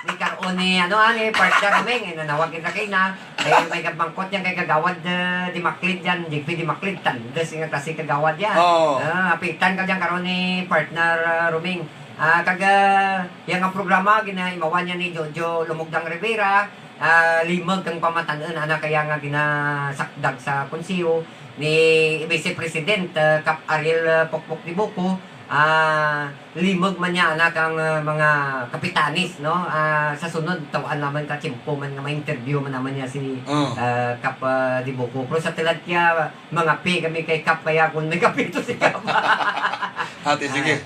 ni karon ni, ano, ah, ni partner Roming, eh, nanawag kita kay na, ay, may gabangkot dyan kay Kagawad, ah, Dimaclid dyan, G P Dimaclid, tandus nga klase kagawad dyan. Oo. Ah, apitan ka dyan karon ni partner, ah, Roming. Ah, kag, ah, dya nga programa, ginaimawan dyan ni Jojo Lumugdang Rivera, ah, limug kang pamatan-un, ana kaya nga ginasakdag sa konseho ni Vice President, ah, Kap Ariel, ah, Pokpok Dibuco, ah, limug man dya, ana kang, ah, mga kapitanes, no? Ah, sa sunod, taw-an namun ka tiyempo man nga ma-interview man namun dya si, ah, Kap, ah, Dibuco. Pero sa tulad kaya, mangape kami kay Kap kaya kon may kape to si Kap. Ate, sige.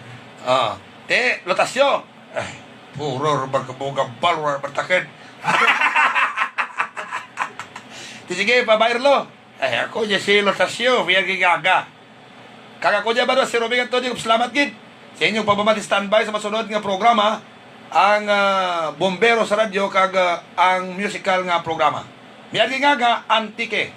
Ah. Te, Lotasyo. Ay, puro ra ba ka mo gambal, wara man takun. Ti sige, pabay run lo. Ay, ako dya si Lotasyo, biyag gin-aga. Kag ako dya ba si Roming Antonio, salamat gid sa inyo pagpamati, standby sa masunod nga programa, ang, ah, Bombero sa Radyo, kag, ah, ang musikal nga programa. Biyag gin-aga, Antique.